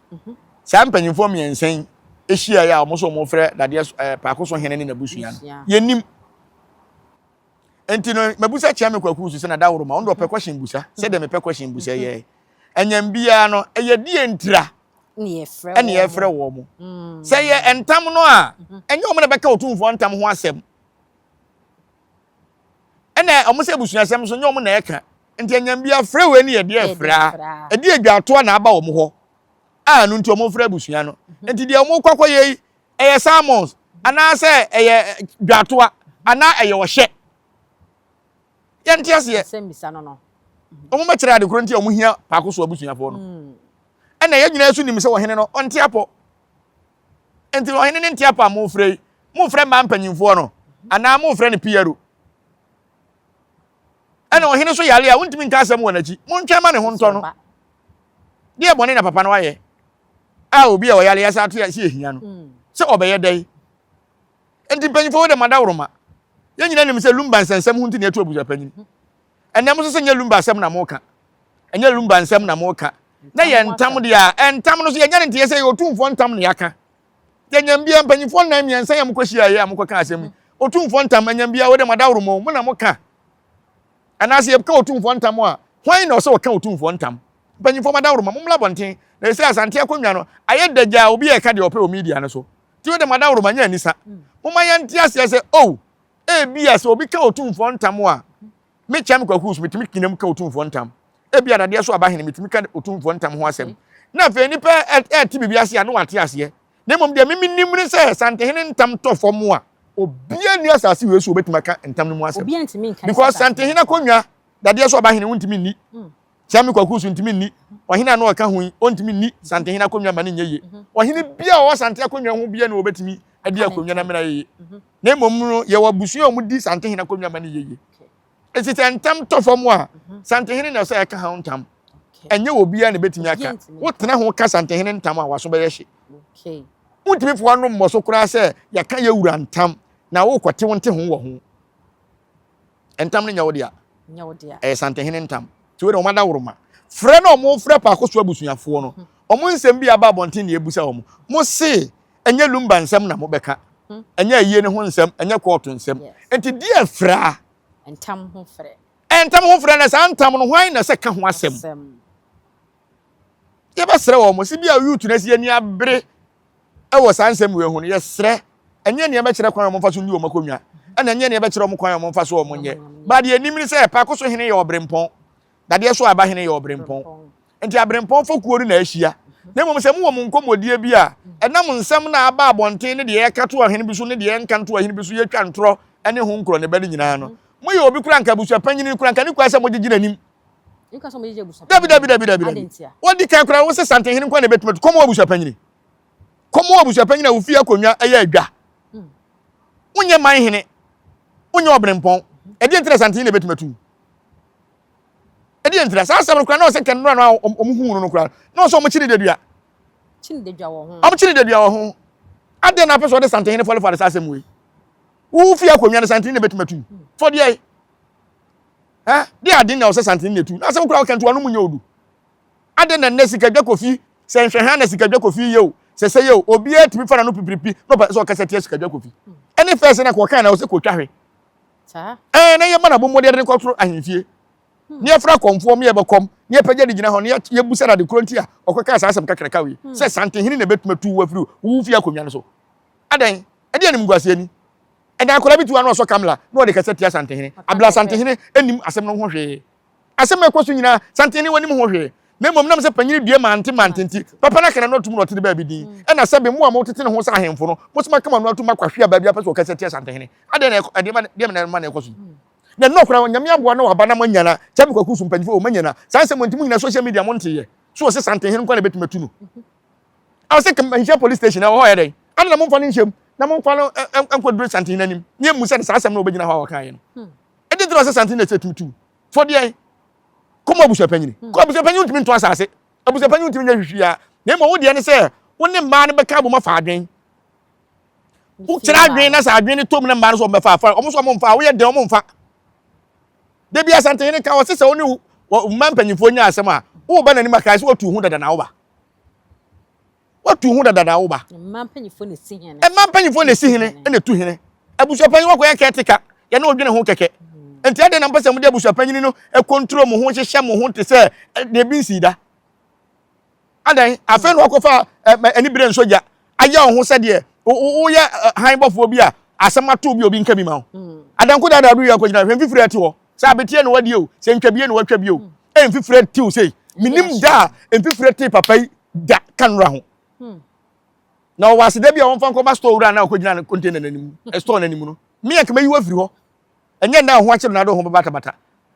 saa mpanyinfoɔ mmiɛnsa yi hyiaeɛ a wɔn nso wɔfrɛ dadeɛ so ɛɛ paako so hene ne n'abusua no yɛnnim. Nti no mabusa Kyeame Kwaku so sɛ na daworo ma ɔno deɛ ɔpɛ question busa sɛdeɛ mepɛ question busa yɛ ɛnyɛm biara no ɛyɛ deɛ ntira ɛne yɛfrɛ wɔ mo sɛ yɛ ntam no a ɛnyɛ wɔn na bɛka otumfoɔ ntam ho asɛm ɛna wɔn sɛ abusuasɛm nso nyɛ wɔn na ɛka nti ɛnyɛm biara frɛ wei ne yɛ deɛ frɛ a ɛde adwatoa na aba wɔn hɔ a ɛno nti wɔn frɛ abusua no nti deɛ wɔn kɔ akɔyɛ yi ɛyɛ salmons anaasɛ ɛyɛ dwatoa anaa ɛyɛ ɔhyɛ yɛnte aseɛ wɔn bɛkyerɛ ade koro nti a wɔn hia paako so abusuafoɔ no ɛna yɛn nyinaa nso nim sɛ ɔhene no ɔnte apɔ nti ɔhene ne nte apɔ a mofrɛ yi mofrɛ mmaa mpanyinfoɔ no anaa mofrɛ no piero ɛna ɔhene so yare a wontumi nka asɛm wɔ n'akyi montwɛn ma ne ho ntɔ no deɛ bɔne na papa no ayɛ a obi a ɔyare yɛsa ato yɛ sɛ ehia no sɛ ɔbɛyɛ dɛn nti mpanyinfoɔ wo de ma dawuroma yɛn nyinaa nim sɛ lumba nsɛnsɛm ho nti na yɛtu abusua panyin ɛnna mo nso sɛ nyɛ lumba asɛm na mo ka ɛnyɛ lumba nsɛm na mo ka na yɛ ntam deɛ a ntam no so yɛnyɛ ne nteɛ sɛ yɛ otumfoɔ ntam na yɛaka yɛnyɛ bia mpanyinfoɔ nnan mmiɛnsa yɛ mokɔ hyia yɛ a mokɔ ka asɛm yi otumfoɔ ntam ɛnyɛ bia wo de ma dawuroma mo na mo ka Anaasɛ yɛka Otumfoɔ ntam a, hwan na ɔsɛ ɔka Otumfoɔ ntam? Mpanyimfoɔ mo adaworoma, mommra abɔnten, na ɛsɛ Asante akonnwa no ayɛ dagya a obi reka deɛ ɔpɛ wɔ media no so. Nti wode mo adaworoma nyɛ anisa. Momma yɛnte aseɛ sɛ, oh, ebia sɛ obi ka Otumfoɔ ntam a, me Kyɛm Kwaku so metumi gyina mu ka Otumfoɔ ntam. Ebia dadeɛ so abahene metumi ka Otumfoɔ ntam ho asɛm. Na afei nnipa ɛte biribi ase a na wɔate aseɛ. Na mmom deɛ me menim ne sɛ Santehene ntam tɔ fam a, obiara nni asase wei so obetumi aka ntam no mu asɛm. Obiara ntumi nka Because Santehene akonnwa, dadeɛ so ɔbahene wontumi nni. Kyame Kwaku so ntumi nni. Ɔhene a na ɔka ho yi, ɔntumi nni Santehene akonnwa ma no nyɛ yie. Ɔhene biara a ɔwɔ Sante akonnwa ho biara na obetumi adi akonnwa no amena yɛ yie. Na mmom no, yɛwɔ abusua a wɔdi Santehene akonnwa ma no yɛ yie. Enti sɛ ntam tɔ fam a, Santehene na ɛsɛ ɛka ho ntam. Ɛnyɛ obiara na ebetumi aka. Wotena ho ka Santehene ntam a, w'aso bɛyɛ hye. Wontumi fa w'ano mmɔ so koraa sɛ yɛaka yɛn wura ntam na worekɔte wo nte ho wɔ ho. Ntam no nyɛ wo dea. Ɛyɛ Santehene ntam. Nti wei de wɔn adaworoma. Frɛ na wɔfrɛ Paako so abusuafoɔ no. Wɔn nsɛm bi aba abɔnten na yɛbisa wɔn. Mo se ɛnyɛ Lumba nsɛm na mobɛka. Ɛnyɛ ayie no ho nsɛm, ɛnyɛ kɔɔto nsɛm. Nti deɛ frɛ a. Ntam ho frɛ. Ntam ho frɛ na saa ntam no hwan na ɛsɛ ka ho asɛm? Yɛbɛsrɛ wɔn sɛ bi a youth no asi ani abere wɔ saa nsɛm wei ho no, yɛsrɛ ɛnyɛ nea ɛbɛkyerɛ kwan a wɔmfa so nni wɔn akonnwa, ɛna ɛnyɛ nea ɛbɛkyerɛ wɔn kwan a wɔmfa so wɔn nyɛ. Ba deɛ anim ne sɛ Paako so hene yɛ ɔberempɔn, dadeɛ so aba hene yɛ ɔberempɔn. Nti aberempɔn fokuo no na ahyia. Na mmom sɛ mowɔ mo nkɔmmɔdie bi a, ɛnam nsɛm no a aba abɔnten ne deɛ yɛka to ɔhene bi so ne deɛ yɛnka nto ɔhene bi so, yɛtwa ntorɔ ne ho nkorɔ ne ba no nyinaa no, moyɛ obi koraa nka abusuapanyini koraa nka ne kwan sɛ mogyegye n'anim. Dabi dabi dabi dabi dabi. Wodi kan koraa wo sɛ Santehene nko na ebetumi atu. Kɔm wɔ abusuapanyini. Kɔm wɔ abusuapanyini a wofie akonnwa ɛyɛ adwa. Wonyɛ man hene. Wonyɛ ɔbenempɔn. Ɛdeɛ nti na Santehene na ebetumi atu. Ɛdeɛ nti na saa asɛm no koraa na ɔsɛ kɛnura no a wɔn hu no no koraa na ɔsɛ wɔn kyini dadua. Wɔn kyini dadua wɔ ho. Adeɛ na apɛ sɛ ɔde Santehene fɔlefɔle saa asɛm wei. Wo fie akonnwa no Santehene na ebetumi atu. Fɔdeɛ. Ɛ de ade na ɔsɛ santene na etu na asɛm kura ɔka nti wano mu nyɛ odu. Ade na nnɛ sikadwa kofi sɛ nhwɛhwɛ na sikadwa kofi yɛ o sɛ sɛ yɛ o obiara tumi fa n'ano pipiripi na ɔpɛ sɛ ɔkasa tia sikadwa kofi. Ɛne fɛs na kɔka na ɔsɛ kotwa hwe. Ɛɛ na yɛ ma na bɔmmɔde de kɔtoro ahemfie. Ne yɛfrɛ akɔmfoɔ ma yɛbɛkɔm, ne yɛpagya de gyina hɔ, ne yɛbusa no ade korɔ nti a ɔkɔkaa saa asɛm kakraka wei, sɛ Santehene na ɛbɛtumi atu wo afiri wo fie akonnwa no so. Adɛn? Ɛdeɛn animguaseɛ ni? Ɛnna akwadaa bi tu ano ɔsɔ kamla na ɔde kasa tia Santehene. Abla Santehene nnim asɛm no ho hwee. Asɛm a ɛkɔ so nyinaa, Santehene wɔnim ho hwee. Na mmom nam sɛ panyini due mante mante nti, papa no aka n'ano atom na ɔte ne baabi din. Ɛnna sɛbe mo a motete ne ho sɛ ahemfo no, mo nso moaka mo ano atom akɔ ahwe a baabi a pɛ sɛ ɔkasa tia Santehene. Adɛn na ɛdeɛ deɛ na ɛma na ɛkɔ so yi? Na nnɔ koraa Nyame aboa na waba na moanya na Kyame Kwaku so mpanyinfoɔ o moanya na saa nsɛm nti mo nyina social media mo nteyɛ so ɔse Santehene nko na ɛbɛtumi atu no. Ɔse nhyɛ police station ɛwɔ hɔ yɛ dɛn? Adɛn na momfa no nhyɛ mu na momfa no nkɔduru Santehene anim na yɛmmu sɛ no saa asɛm no ɔbɛgyina hɔ a ɔkaeɛ no. Ɛdeɛn nti na ɔse Santehene na ɛsɛ tumi tu? Fɔ deɛn? Kɔma abusuapanyini. Kɔ abusuapanyini ntumi nto asase. Abusuapanyini ntumi nyɛ hwehwia. Na mmom wo deɛ ne sɛ wo ne mmaa no bɛka abom afa adwen. Wokyerɛ adwen na sɛ adwen no tɔ mu na mmaa no sɛ wɔn bɛfa afa wɔn nso wɔn mfa woyɛ dɛn wɔn mfa. Dabi Asantehene ka ɔse sɛ wo ne mmaa mpanyinfoɔ nya asɛm a woba n'anim akae sɛ watu ho dada na woba. Watu ho dada na woba. Mmaa mpanyinfoɔ na esi hene. Mmaa mpanyinfoɔ na esi hene na etu hene. Abusuapanyin wakɔyɛ kɛteka yɛne odwene ho kɛkɛ. Nti adɛn na mpɛ sɛ mode abusuapanyin no kontro mo ho hyehyɛ mo ho te sɛ deɛ ebi nsii da. Adɛn afei na wakɔfa anibere nso gya ayɛ wo ho sɛdeɛ woyɛ han bɔfoɔ bi a asɛm ato bi obi nka bi ma wo. Adanko daadaa do yɛ akɔgyina hwɛ mfifiri ɛte hɔ sɛ abeteɛ na wadie o sɛ ntwabie na watwa bi o mfifiri ɛte o sei menim da a mfifiri te papa yi da ka nnora ho hmm. Na ɔwɔ aseda bi a wɔmfa nkɔma store wura na ɔkɔgyina ne container n'anim eh, store n'anim no me anka mɛyi wo afiri hɔ ɛnyɛ nna ho akyere na ade ho bɛbatabata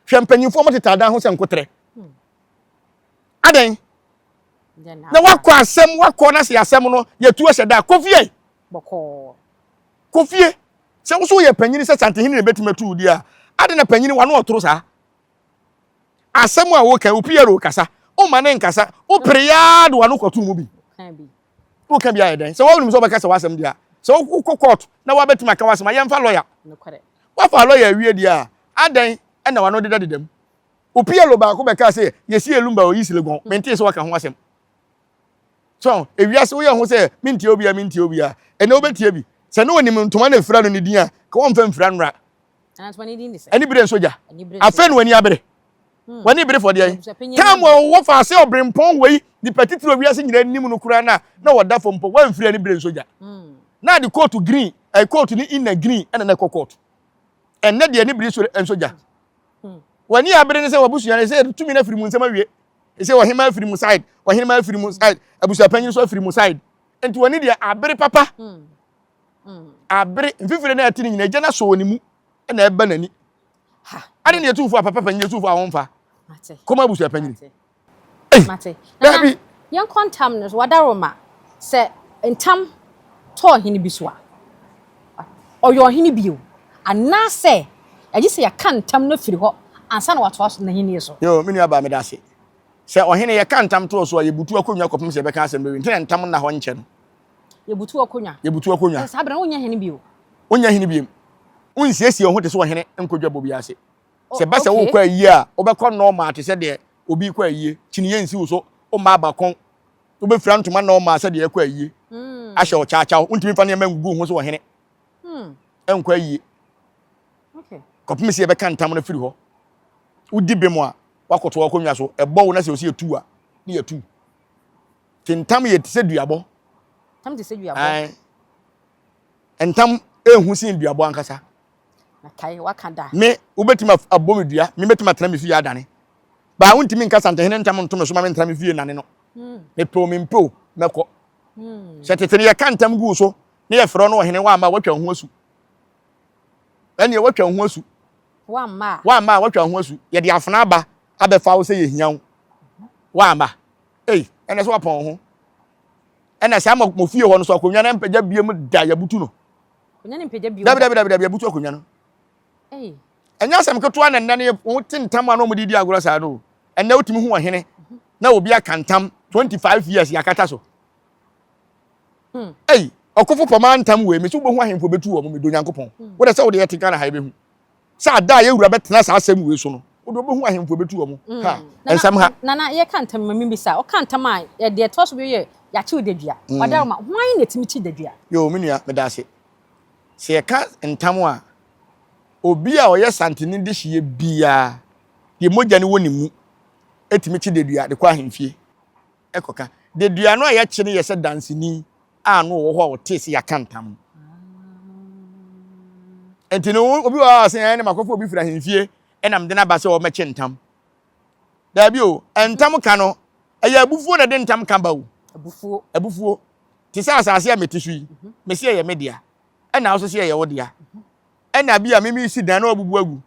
hwɛ mpanyimfoɔ mo teta adan ho sɛ nkotrɛ hmm. Adɛn na wakɔ asɛm wakɔ na sɛ asɛm no yɛtu ahyɛ da kɔ fie kɔ fie sɛ wo so woyɛ panyini sɛ santehene na ɛbɛtumi atu wo di a ade na panyini wano ɔtoro saa Asɛm a woka, wo PRO kasa, womma ne nkasa, wopere yaa de w'ano kɔto mu bi. Woka bi ayɛ dɛn? Sɛ wonim sɛ wobɛka sɛ w'asɛm deɛ a, sɛ wokɔ court na woabɛtumi aka w'asɛm a, yɛmfa lɔya. Woafa lɔya awie deɛ a, adɛn na w'ano deda deda mu? Wo PRO baako bɛkaa sɛ yɛsi Elumba wɔ East Legon, mentee sɛ waka ho asɛm. So, ewiase woyɛ ho sɛ mentie obiara, mentie obiara. Ɛnɛ wobɛtie bi. Sɛ ne onim ntoma na efira no ne din a, ka wɔmfa mfira nnora. Ani bere nso gya. Afei na w'ani abere. Hmm. W'ani bere fɔ deɛ. Tam a wɔwɔ fa ase ɔbrempɔn wei nipa titiri wiase nyinaa nim no koraa na na wɔda fam mpo wɔamfiri ani bere nso gya. Hmm. Na de kootu green, ɛ kootu ne inner green ɛna na ɛkɔ kootu. Ɛnɛ deɛ ani bere nso gya. Hmm. W'ani abere ne sɛ w'abusua ne sɛ tumi no afiri mu nsɛm awie. Sɛ ɔhema afiri mu side, ɔhenema afiri mu side, abusuapanyin nso afiri mu side. Nti w'ani deɛ abere papa. Abere mfifire na ɛte ne nyina agya no asɔ wɔ ne mu na ɛba n'ani. Ade ne ɛtumfo a papa panyin ɛtumfo a wɔmfa kɔma abusua panyin. Mate. Dabi. Yɛnkɔ ntam no so wadaroma sɛ ntam tɔ ɔhene bi so a ɔyɛ ɔhene bio anaasɛ ɛgye sɛ yɛka ntam no firi hɔ ansa na watoa so n'ahenni so. Yo, me nua baa meda ase. Sɛ ɔhene yɛka ntam toɔ so a yɛbutu akonnwa kɔpem sɛ yɛbɛka asɛm bɛwie nti na ntam nna hɔ nkyɛ no. Yɛbutu akonnwa. Yɛbutu akonnwa. Sɛ saa bere no wonyɛ hene bio. Wonyɛ hene bio. Wonsiesie wo ho te sɛ ɔhene nkɔ dwabɔ bi ase. Sɛ ɛba sɛ wokɔ ayie a, wobɛkɔ normal te sɛ deɛ obi rekɔ ayie. Kyiniiɛ nsi wo so, womma abakɔn. Wobɛfira ntoma normal sɛ deɛ ɛkɔ ayie. Hmm. Ahyɛ ɔkyaakyaw. Wontumi mfa nneɛma ngugu wo ho sɛ ɔhene. Hmm. Nkɔ ayie. Kɔpem sɛ yɛbɛka ntam no firi hɔ. Wodi bem a, woakɔto akonnwa so. Ɛbɔ wo na sɛ ɔsi yɛtu a, ne yɛtu. Te ntam yɛ te sɛ duabɔ. Ntam te sɛ duabɔ. Ae. Ntam ehu sen duabɔ ankasa. Na kae waka da. Me wobɛtumi abɔ me dua, me mɛtumi atena me fie adane. Baa wontumi nka santehene ntam nto me so ma mentena me fie nane no. Hmm. Mepɛ o mempɛ o mɛkɔ. Hmm. Sɛ tete no yɛka ntam gu so ne yɛfrɛ no ɔhene woamma woatwa ho asu. Ɛneɛ woatwa ho asu. Woamma a. Woamma a woatwa ho asu. Yɛde afena aba abɛfa wo sɛ yɛhia wo. Woamma. Ei, ɛnɛ sɛ wapɔn ho. Ɛna saa mo fie hɔ no so akonnwa no mpagya biem da yɛbutu no. Akonnwa no mpagya biem. Dabi dabi dabi dabi yɛbutu akonnwa no. Ei. Ɛnyɛ asɛm ketewa na nnɛ no wɔn te ntam a na wɔn de di agorɔ saa no. Ɛnɛ wotumi hu ɔhene na obi aka ntam 25 years yɛakata so. Hmm. Ei, ɔkofo pɔmaa ntam wei me so wobɛhu ahemfo bɛtu wɔn medɔ Nyankopɔn. Hmm. Wode sɛ wode yɛte Ghana ha yɛbɛhu. Sɛ ada a yɛwura bɛtena saa asɛm wei so no, wode wobɛhu ahemfo bɛtu wɔn. Mm. Ha, nsɛm ha. Nana, yɛka ntam ma mebisa, ɔka ntam a, deɛ ɛtoa so bio yɛ yɛakyew dadua. Mm. Wadaroma, hwan na ɛtumi kyi dadua? Yo, me nua, meda ase. Sɛ yɛka ntam a, obi a ɔyɛ santene dehyeɛ biara, Deɛ mogya no wɔ ne mu tumi kye dedua de kɔ ahemfie kɔka. Dedua no a yɛkye no yɛ sɛ danseni a no ɔwɔ hɔ a ɔtee sɛ yɛaka ntam no. Nti no obi wɔ hɔ a ɔsɛ ɛne makɔfa obi firi ahemfie ɛna mede no aba sɛ ɔmmɛkye ntam. Daabi o, ntam ka no ɛyɛ abufuo na ɛde ntam ka ba o. Abufuo. Abufuo. Te sɛ asase a mete so yi, mese ɛyɛ me dea, ɛna wo nso sɛ ɛyɛ wo dea. Ɛna bi a me meresi dan na wabubu agu.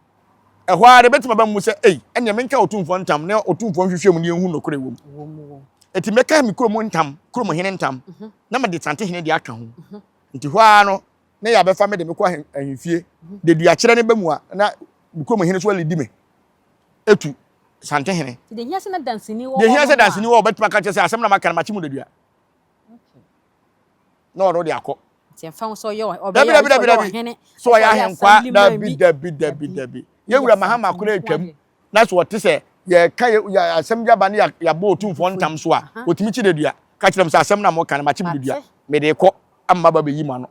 Ɛhɔ ara ebetumi aba mu sɛ, ei, ɛnneɛ menka Otumfoɔ ntam na Otumfoɔ nhwehwɛ mu na yɛnhu nokorɛ wɔ mu. Enti mɛka me kurom ntam, kurom hene ntam, mhm. na mede Santehene deɛ aka ho. Mhm. Nti hɔ ara no, na yɛabɛfa me de me kɔ ahemfie. Mhm. De duakyerɛ no ba mu a, na me kurom hene so alidi me etu Santehene. Deɛ hia sɛ danseni wɔ hɔ. Deɛ danseni wɔ hɔ bɛtumi aka kyerɛ sɛ asɛm na maka no makye mu dadua. Na ɔno de akɔ. Nti ɛmfa ho sɛ ɔyɛ ɔbɛyɛ dabi dabi dabi dabi ɔhene sɛ ɔyɛ ahenkwaa dabi dabi dabi dabi yɛwura Mahama koraa atwam na sɛ ɔte sɛ yɛka yɛ asɛm bi aba ne yɛabɔ otumfoɔ ntam so a ɔtumi kyi dadua ka kyerɛ m sɛ asɛm na moka no makye me dadua mede kɔ ama ba bɛyi ma no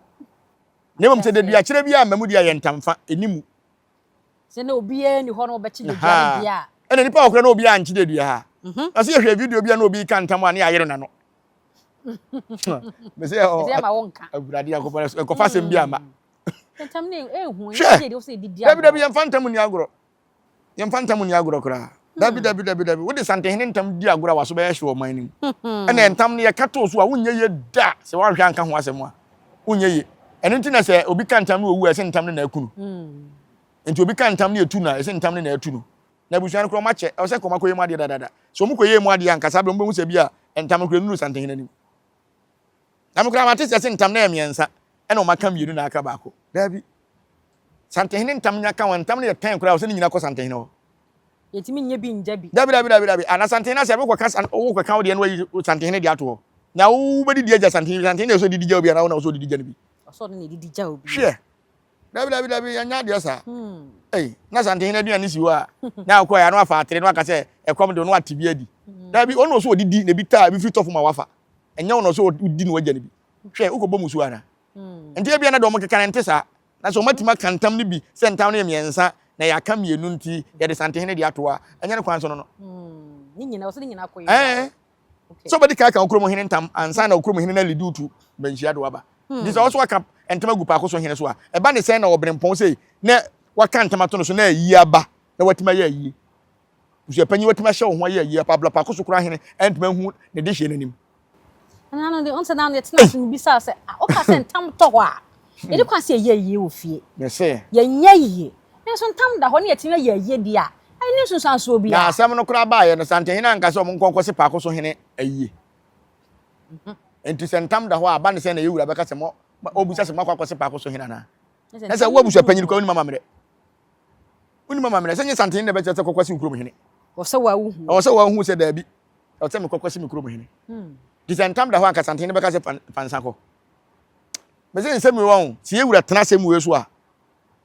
na mmom sɛ dadua kyerɛ bi a mmamu deɛ yɛ ntamfa ɛni mu sɛ na obiara ni hɔ na ɔbɛkye dadua no deɛ a ɛna nipa ɔkora na obiara nkye dadua ha na sɛ yɛhwɛ video bi a na obi ka ntam a ne yɛayere n'ano mese ɔ awurade nyankopɔn ɛkɔfa asɛm bi ama hwɛ dabi dabi yɛmfa ntam nni agorɔ yɛmfa ntam nni agorɔ koraa dabi dabi dabi dabi wode santehene ntam di agorɔ a waso bɛyɛ hye ɔman no mu ɛna ntam no yɛka too so a wonyɛ ye da sɛ woanhwɛ anka ho asɛm a wonyɛ ye ɛno nti na sɛ obi ka ntam no owu a ɛsɛ ntam no na aku no nti obi ka ntam no yɛtu no a ɛsɛ ntam no na atu no Na abusua no koraa wɔakyɛ, ɛwɔ sɛ nka wɔakɔyɛ mu adeɛ dadaada. Sɛ wɔkɔyɛɛ mu adeɛ a, anka saa berɛ wɔbɛhu sɛ bi a ntam no koraa nnuru Santehene anim. Na me koraa mate sɛ sɛ ntam no yɛ mmiɛnsa, ɛna wɔaka mmienu na aka baako. Daabi. Santehene ntam nya ka wɔn, ntam no yɛ tɛn koraa, ɛwɔ sɛ ne nyinaa kɔ Santehene hɔ. Yɛntumi nyɛ bi ngya bi. Dabi, dabi, dabi, dabi. Ana Santehene asɛ wokɔka wokɔka wo deɛ na wayi Santehene deɛ ato hɔ. Na wobɛdidi agya Santehene, Santehene na ɛsɛ ɔdidi gya obi anaa wo na wosɛ ɔdidi gya no bi. Ɔsɛ ɔno na ɛdidi gya obi. Hwɛ. Dabi dabi dabi yɛnyɛ adeɛ saa. Hmm. Ei, na Santehene aduane si hɔ a, na akɔ ya na wafa atere na waka sɛ ɛkɔm de no ate bi adi. Hmm. Dabi ɔno ɔso ɔdidi na ebi taa ebi firi tɔfo ma wafa. Ɛnyɛ ɔno ɔso ɔdi na wagya no bi. Hwɛ wokɔbɔ musuo ana? Hmm. Nti ebia na deɛ wɔn keka no nte saa. Na sɛ wɔatumi aka ntam no bi sɛ ntam no yɛ mmiɛnsa na yɛaka mmienu nti yɛde Santehene de ato a, ɛnyɛ ne kwan so no no. Ne nyinaa ɔsɛ ne nyinaa kɔ yɛ. Ɛɛ. Sɛ wobɛdi kan aka wo kurom hene ntam ansa na wo kurom hene no alidi wo tu manhyia de waba. Nti sɛ ɔso aka ntam agu paako so hene so a, ɛba ne sɛn na ɔberempɔn sei na waka ntam ato no so na ayi aba na watumi ayɛ ayie. Busuapanyin watumi ahyɛ wo ho ayɛ ayie apa abla paako so koraa hene antumi anhu ne dehyeɛ no anim. Ɛna no de, ɔnsɛ na no yɛtena ase mebisa sɛ, woka sɛ ntam tɔ hɔ a, yɛde kwan sɛ yɛyɛ ayie wɔ fie. Mese. Yɛnyɛ ayie. Nanso ntam da hɔ ne yɛtumi ayɛ ayie deɛ a, ɛnni nsunsuansoɔ biara. Na asɛm no koraa baeɛ no, Santehene anka sɛ wɔn nkɔ nkɔse Paako so hene ayie. Enti sɛ ntam da hɔ a, aba ne sɛn na yɛn wura bɛka sɛ mo, ɔbisa sɛ moakɔ akɔse Paako so hene anaa? Na sɛ wo abusua panyin koraa wonim amammerɛ. Wonim amammerɛ. Sɛ nyɛ Santehene na ɛbɛkyerɛ sɛ kɔkɔse wo kurom hene. Ɛwɔ sɛ woahu. Ɛwɔ sɛ woahu sɛ daabi, ɛwɔ sɛ mekɔkɔse me kurom hene. Nti sɛ ntam da hɔ a, anka Santehene bɛka sɛ fa nsa kɔ. Mese nsɛm wei wɔn, sɛ yɛn wura tena asɛm wei so a,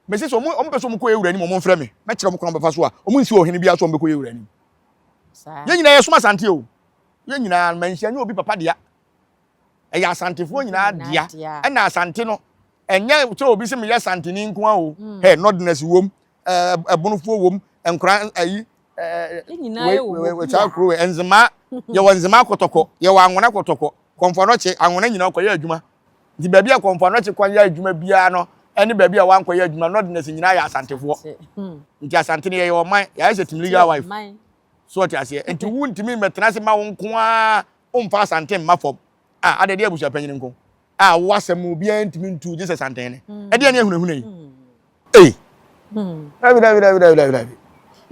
Mese sɛ ɔmo ɔmo pɛ sɛ ɔmo kɔ yɛ wura anim ɔmo mfrɛ me mɛkyerɛ ɔmo kwan bɛfa so a ɔmo nsi ɔhene biara so ɔmo bɛkɔ yɛ wura anim. Yɛn nyinaa yɛsom Asante o. Yɛn nyinaa manhyia nyɛ obi papa dea. Ɛyɛ Asantefoɔ nyinaa dea. Ɛna Asante no ɛnyɛ sɛ obi sɛ meyɛ Asanteni nko ara o. Mm. Hɛ Northerners wom, ɛbonofoɔ wom, nkora ayi wei saa kuro wei nzema yɛwɔ nzema kɔtɔkɔ yɛwɔ anwona kɔtɔkɔ kɔnfɔnɔkye anwona nyinaa kɔyɛ adwuma Nti baabi a Kɔmfo Anɔkye kwan yɛ adwuma biara no ne baabi a wankɔyɛ adwuma Northerners nyinaa yɛ Asantefoɔ. Hmm. Nti Asante no yɛyɛ ɔman, yɛayɛ sɛ team legal wife. So ɔte aseɛ. Nti wontumi mmɛtena ase ma wo nko ara womfa Asante mma fam. A adɛ deɛ abusua panyin nko. A wo asɛm obiara ntumi ntu gye sɛ Santehene. Hmm. Ɛdeɛ ne ahunahuna yi. Hmm. Ei. Hmm. Dabi dabi dabi dabi dabi dabi.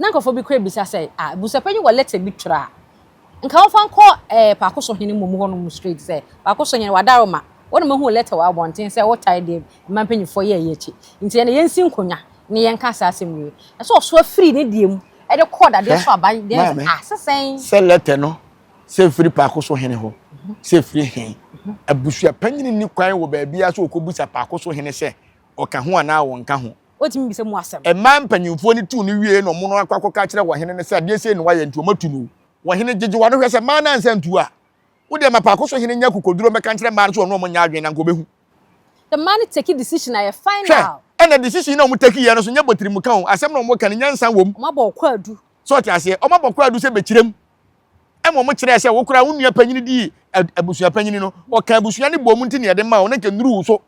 Na nkurɔfoɔ bi kora bisa sɛ, ah, abusuapanyin wɔ lɛtɛ bi twerɛ a, nka wɔmfa nkɔ eh, Paako so hene mmom hɔnom straight sɛ, Paako so hene, wadaroma, wo na mahu lɛtɛ wɔ abɔnten sɛ wotae deɛ mmaa mpanyinfoɔ yɛɛ yi akyi, nti ɛnna yɛnsi nkonnwa na yɛnka saa asɛm wei. Na sɛ ɔso afiri ne deɛ mu de kɔɔ dadeɛ so aban deɛ sɛ, ah, sɛ sɛn? Sɛ lɛtɛ no, sɛ ɛfiri Paako so hene hɔ, sɛ ɛfiri he, abusuapanyin nni kwan wɔ baabiara sɛ ɔkɔbisa Paako so hene sɛ ɔka ho anaa ɔnka ho. Otumi bisa mu asɛm. Mmaa mpanyimfoɔ no tuu no wieeɛ na wɔn akɔ akɔka akyerɛ ɔhene no sɛ adeɛ sei na wayɛ nti wɔatu no. Ɔhene gyegye w'ano hwɛ sɛ mmaa no ansa antu a, wo deɛ ma paako so hene nyɛ akokoduro mmɛka nkyerɛ mmaa no sɛ ɔne wɔn nyɛ adwene na anka ɔbɛhu. The mmaa no take decision a ɛyɛ Hwɛ, final. ɛna decision no a wɔn take yɛ no nso nyɛ bɔtirimuka o, asɛm na wɔka no nyansa wom. Wɔn abɔ ɔkwaadu. So ɔte aseɛ? Wɔn abɔ koraa du sɛ bɛkyerɛ mu. Ɛma wɔn kyerɛɛ sɛ wo koraa wo nua panyini dii abusua panyini no, ɔka abusua no bɔ mu nti na yɛde ma wo, na nka nnuru wo so.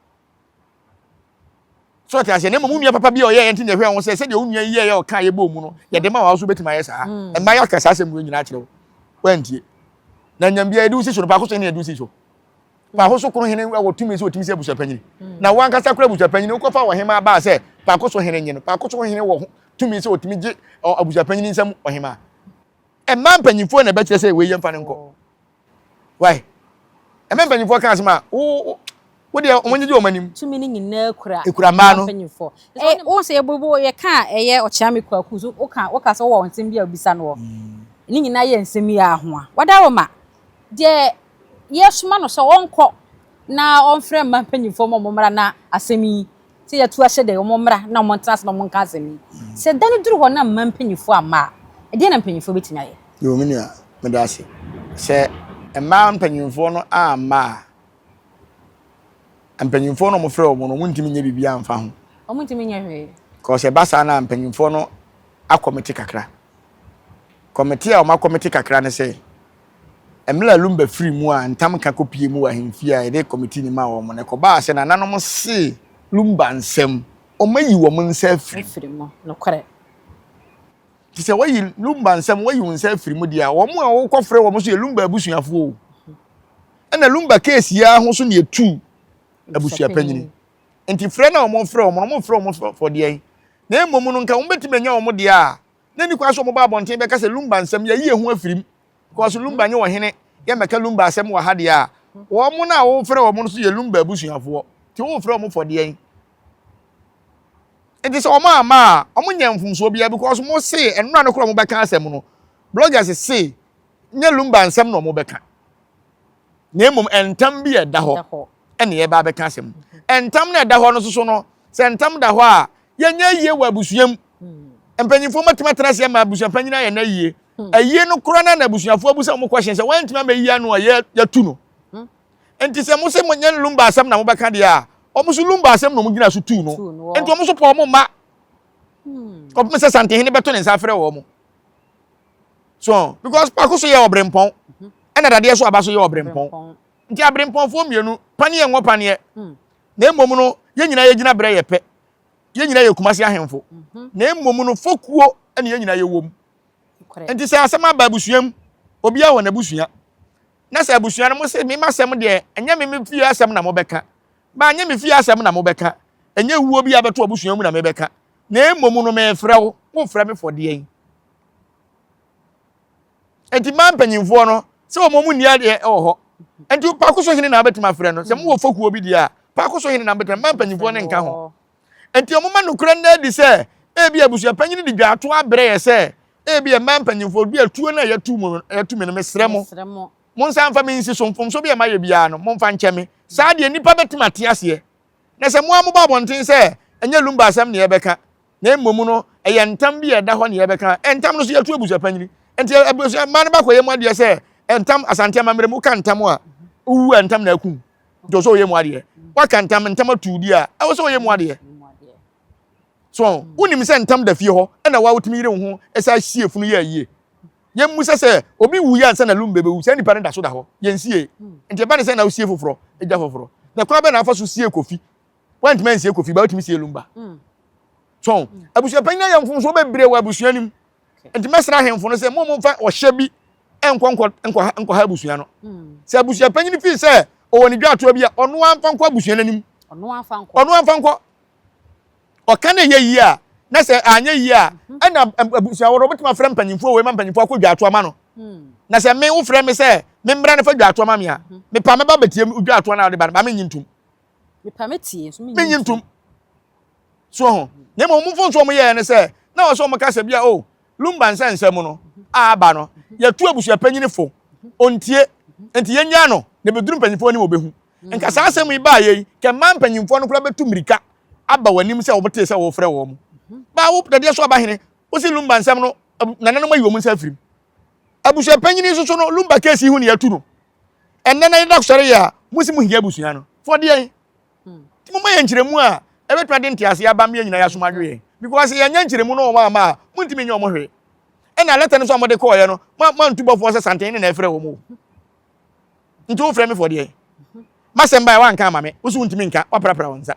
So ɔte aseɛ? Na mmom wo nua papa bi a ɔyɛɛ nti na ɛhwɛ ho sɛ sɛdeɛ wo nua yi yɛɛ ɔka yɛ bɔ mu no, yɛde ma wo a wo so wobɛtumi ayɛ saa. Mmaa yɛaka saa asɛm wei nyinaa akyerɛ wo. Woantie. Na nyam biara yɛde wo si so no, paako so hene yɛde wo si so. Paako so koro hene wɔ tumi sɛ ɔtumi sɛ abusua panyini. Na wo ankasa kora abusua panyini, wokɔfa ɔhemaa baa sɛ paako so hene nye no. Paako so hene wɔ tumi sɛ ɔtumi gye abusua panyini nsam ɔhemaa. Mmaa mpanyinfoɔ na ɛbɛkyerɛ sɛ wei yɛmfa no nkɔ. Why? Ɛmɛ mpanyinfoɔ ka asɛm a wo wo deɛ wɔn gyegye wɔn anim. Tumi no nyinaa kura Ekura mmaa no. mpanyinfoɔ. Ɛ wɔn sɛ yɛbobɔ yɛka a ɛyɛ Ɔkyeame Kwaku so woka woka sɛ wowɔ nsɛm bi a wobisa no wɔ. Ne nyinaa yɛ nsɛm yi ahoa. Wadaroma deɛ yɛsoma no sɛ ɔnkɔ na ɔmfrɛ mmaa mpanyinfoɔ ma wɔn mmra na asɛm yi sɛ yɛatu ahyɛ dɛ wɔn mmra na wɔn ntena ase na wɔn nka asɛm yi. Sɛ da no duru hɔ na mmaa mpanyinfoɔ amma a, ɛdeɛn na mpanyinfoɔ bɛtumi ayɛ? Yoo me nua, meda ase. Sɛ mmaa mpanyinfoɔ no amma a, mpanyinfoɔ no a wɔfrɛ wɔn no, wɔntumi nyɛ biribiara mfa ho. Wɔntumi nyɛ hwee. Cause ɛba saa no a, mpanyinfoɔ no akɔmete kakra. Kɔmete a wɔakɔmete kakra ne sɛ, mmerɛ a Lumba firii mu a ntam ka kɔpie mu wɔ ahemfie a yɛde kɔmitii no maa wɔn no, ɛkɔbaa sɛ nananom see Lumba nsam, wɔayi wɔn nsa afiri mu. Afiri mu, nokorɛ. Nti sɛ wɔayi Lumba nsam, wɔayi wo nsa afiri mu deɛ a, wɔn a wokɔfrɛ wɔn nso yɛ Lumba abusuafoɔ o. Ɛna Lumba case yi ara ho so na yɛtuu abusuapanyini. Nti frɛ no a wɔfrɛ wɔn no, wɔmfrɛ wɔn for deɛn? Na mmom no, nka wɔbɛtumi anya wɔn deɛ a, na ɛni kwan sɛ wɔba abɔnten bɛka sɛ Lumba nsɛm yɛayi yɛn ho afiri mu because Lumba nyɛ ɔhene, yɛmmɛka Lumba asɛm wɔ ha deɛ a, wɔn no a wofrɛ wɔn no nso yɛ Lumba abusuafoɔ. Nti wofrɛ wɔn for deɛn? Nti sɛ wɔn amma a, wɔn nyɛ mfomsoɔ biara because mo se nnora no koraa wɔn bɛka asɛm no, bloggers se nyɛ Lumba nsɛm na wɔn bɛka. Na mmom ntam bi a ɛda hɔ ɛna yɛba abɛka asɛm. Ntam na ɛda hɔ no soso no, sɛ ntam da hɔ a, yɛnyɛ yie wɔ abusua mu. Mpanyinfoɔ matumi atena ase ama abusua panyin ayɛ no ayie. Ayie no koraa na abusuafoɔ abusa wɔn question sɛ wɔantumi amɛyi ano a yɛatu no. Nti sɛ mo se mo nyɛ Lumba asɛm na mobɛka deɛ a, wɔn nso Lumba asɛm na wɔn gyina so tuu no. Nti wɔn nso pɔ wɔn mma. Kɔpem sɛ Santehene bɛto ne nsa afrɛ wɔn. So because paako so yɛ ɔbrempɔn ɛna dadeɛ so aba so yɛ ɔbrempɔn. Nti abrempɔnfoɔ mmienu paneɛ nwɔ paneɛ. Na mmom no yɛn nyinaa yɛgyina berɛ yɛ pɛ. Yɛn nyinaa yɛ Kumasi ahemfo. Na mmom no fokuo ɛna yɛn nyinaa yɛwɔ mu. Nti sɛ asɛm aba abusua mu, obiara wɔ n'abusua. Na sɛ abusua no mo se me m'asɛm deɛ ɛnyɛ me me fie asɛm na mobɛka. Ba nyɛ me fie asɛm na mobɛka. Ɛnyɛ wuo bi a bɛto abusua mu na mebɛka. Na mmom no mefrɛ wo, wofrɛ me fɔ deɛn? Nti mmaa mpanyinfoɔ no sɛ wɔn mu nni adeɛ wɔ hɔ. Nti paako so hene na wobɛtumi afrɛ no. Sɛ mowɔ fokuo bi deɛ a, paako so hene na wobɛtumi, mmaa mpanyinfoɔ no nka ho. Nti wɔn ma nokorɛ no adi sɛ ebi abusua panyin de dwaato abrɛ yɛ sɛ ebi mmaa mpanyinfoɔ bi atuo no a yɛtu mu yɛtu mi no mesrɛ mo mo nsa nfa mi nsi so mfomso bi a mayɛ biara no momfa nkyɛ me. Saa deɛ nnipa bɛtumi ate aseɛ. Na sɛ mo ara moba abɔnten sɛ ɛnyɛ Lumba asɛm na yɛbɛka na mmom no ɛyɛ ntam bi a ɛda hɔ na yɛbɛka a, ntam no so yɛtu abusuapanyini. Nti abusua mmaa no bakɔyɛ mu adeɛ sɛ ntam Asante amammerɛ mu woka ntam a wowu a ntam na akum. Nti ɔsɛ ɔyɛ mu adeɛ. Waka ntam ntam atu di a ɛwɔ sɛ ɔyɛ mu adeɛ. So wonim sɛ ntam da fie hɔ ɛna wa wotumi yere wo ho ɛsɛ asie funu yɛ ayie. Yɛmmu sɛ sɛ obi wu yɛ ansa na Lumba bɛwu saa nipa no da so da hɔ. Yɛnsie. Nti ɛba ne sɛ na wosie foforɔ gya foforɔ. Na kwan bɛ na afa so sie Kofi? Woantumi ansie Kofi ba wotumi sie Lumba. So abusua panyin ayɛ mfomsoɔ bebree wɔ abusua no mu. Nti mɛsrɛ ahemfo no sɛ mo momfa ɔhyɛ bi nkɔ nkɔ nkɔha nkɔha abusua no. Sɛ abusua panyin fii sɛ ɔwɔ ne dwatoa bi a ɔno amfa nkɔ abusua no anim. Ɔno amfa nkɔ. Ɔka na ɛyɛ yie a na sɛ anyɛ yie a ɛna abusua wɔ no wɔbɛtumi afrɛ mpanyinfoɔ wei ma mpanyinfoɔ akɔ dwatoa ma no. Na sɛ me wofrɛ me sɛ memmra no fa dwatoa ma me a mepa mɛba bɛtie dwatoa no a wode ba no ba menyi ntom. Menyi ntom. So ho. Na mmom wɔn mfomso wɔn yɛɛ ne sɛ na wɔsɛ wɔn ka sɛ bia o oh, Lumba nsɛnsɛm no a aba no yɛtu abusua panyin fo ontie nti yɛnya no na ebeduru mpanyinfoɔ anim obehu. Nka saa asɛm yi baa yɛ yi kɛ mmaa mpanyinfoɔ no koraa bɛtu mmirika aba w'anim sɛ wɔtee sɛ wɔfrɛ wɔn. Baa wo dadeɛ so aba hene wosi Lumba nsɛm no nananom ayi wɔn nsa afirim. Abusua panyin nso so no Lumba keesi ho ne yɛatu no. Ɛnnɛ na yɛda sɔre yɛ a mo si mo hia abusua no. Fɔdeɛn? Nti momma yɛn nkyerɛmu a ɛbɛtumi ade nteaseɛ aba ma yɛn nyinaa yɛasom adwo yɛn. Because yɛnyɛ nkyerɛmu no wɔn ama a, montumi nyɛ wɔn hwee. Ɛna lɛtɛ no nso a mode kɔɔeɛ no, moantu bɔfoɔ sɛ Santehene na ɛfrɛ wɔn o. Nti wofrɛ me fɔ deɛ? M'asɛm baeɛ woanka ama me, wo so wontumi nka, woaprapra wo nsa.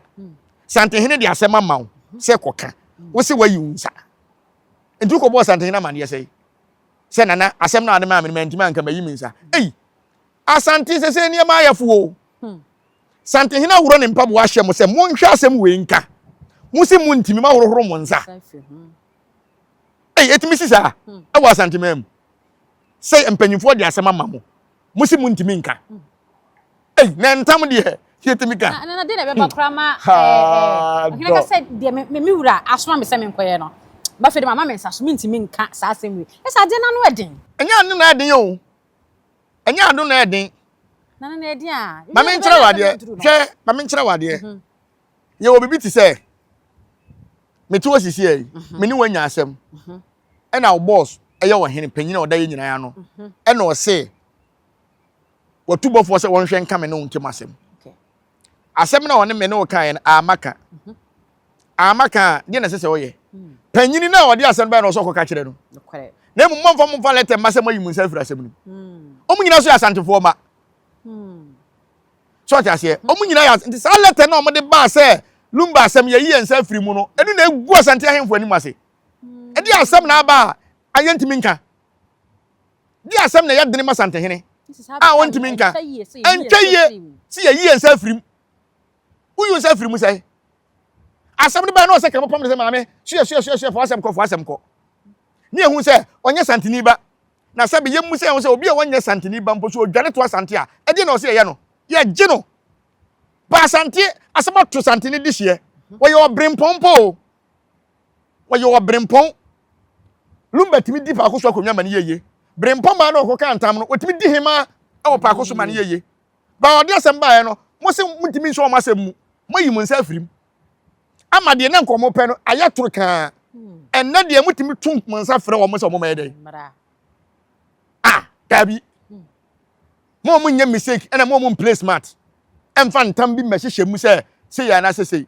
Santehene de asɛm ama wo sɛ kɔka, wo se woayi wo nsa. Nti wokɔbɔɔ Santehene amanneɛ sɛn? Sɛ Nana, asɛm no a wode maa me no mantumi anka, mayi me nsa. Ei! Asante sese nneɛma ayɛ fo o. Santehene aworɔ ne mpaboa ahyɛ mo sɛ monhwɛ asɛm wei nka. Mo se montumi, moahorohoro mo nsa. Ei, ɛtumi si saa ɛwɔ Asanteman mu. Sɛ mpanyinfoɔ de asɛm ama mo, mo se montumi nka. Ei, na ntam deɛ yɛtumi ka. Na na deɛ na ɛbɛba koraa ma ɔhene ka sɛ deɛ me me wura asoma me sɛ menkɔyɛ no, bafei de mama me nsa so mentumi nka saa asɛm wei. Ɛsɛ adeɛ no ano ɛden. Ɛnyɛ ano na ɛden o. Ɛnyɛ ano na ɛden. Na na ɛden a. Ma menkyerɛ wo adeɛ. Hwɛ, ma menkyerɛ wo adeɛ. Mhm. Yɛwɔ biribi te sɛ mete hɔ sisi yi, mhm. me ne wo anya asɛm. Mhm. Ɛna wo boss ɛyɛ ɔhene panyin a ɔda yɛ nyinaa ano. Ɛna ɔse wɔtu bɔfoɔ sɛ wɔnhwɛ nka me ne wo ntam asɛm. Asɛm na ɔne me ne wo kaeɛ no amaka. Ama ka a, deɛ na ɛsɛ sɛ ɔyɛ? Panyini no a ɔde asɛm no baeɛ na ɔsɛ ɔkɔka kyerɛ no. Na mmom momfa momfa lɛtɛ mma sɛ moayi mo nsa afiri asɛm no mu. Wɔn nyinaa nso yɛ Asantefoɔ mma. So ɔte aseɛ? Wɔn nyinaa yɛ nti saa lɛtɛ no a wɔde baa sɛ Lumba asɛm yɛyi yɛn nsa afiri mu no, ɛno na egu Asante ahemfo anim ase. Ɛde asɛm na aba a yɛntumi nka. De asɛm na ɛyɛ dene ma Asantehene a wɔntumi nka. Ɛntwa yie sɛ yɛyi yɛn nsa afiri mu. Woyi wo nsa firi mu sɛ asɛm no bɛyɛ na ɔsɛ kama pam no sɛ maame suɛ suɛ suɛ suɛ fa asɛm kɔ fa asɛm kɔ ne ehu sɛ ɔnyɛ santini ba na sɛ bɛyɛ mu sɛ ɛho sɛ obi a wɔnyɛ santini ba mpo so odwane to asante a ɛdeɛ na ɔsɛ yɛyɛ no yɛgye no ba asante asɛm ato santini de hyeɛ wɔyɛ ɔbrempɔn mpo o wɔyɛ ɔbrempɔn lumba tumi di paako so akonnwa ma no yɛye brempɔn maa na ɔkɔka ntam no wɔtumi di hema wɔ paako so ma no yɛye Ba ɔde asɛm baeɛ no, mo se montumi nsɔ wɔn asɛm mu. Moayi mo nsa afiri mu. Ama deɛ na nka wɔpɛ no ayɛ toro kaa. Ɛnnɛ deɛ motumi to mo nsa frɛ wɔn sɛ wɔn mmɛyɛ dɛn? Ah, daabi. Mo a monyɛ mistake ɛna mo a mo play smart. Ɛmfa ntam bi mmɛhyehyɛ mu sɛ sei anaasɛ sei.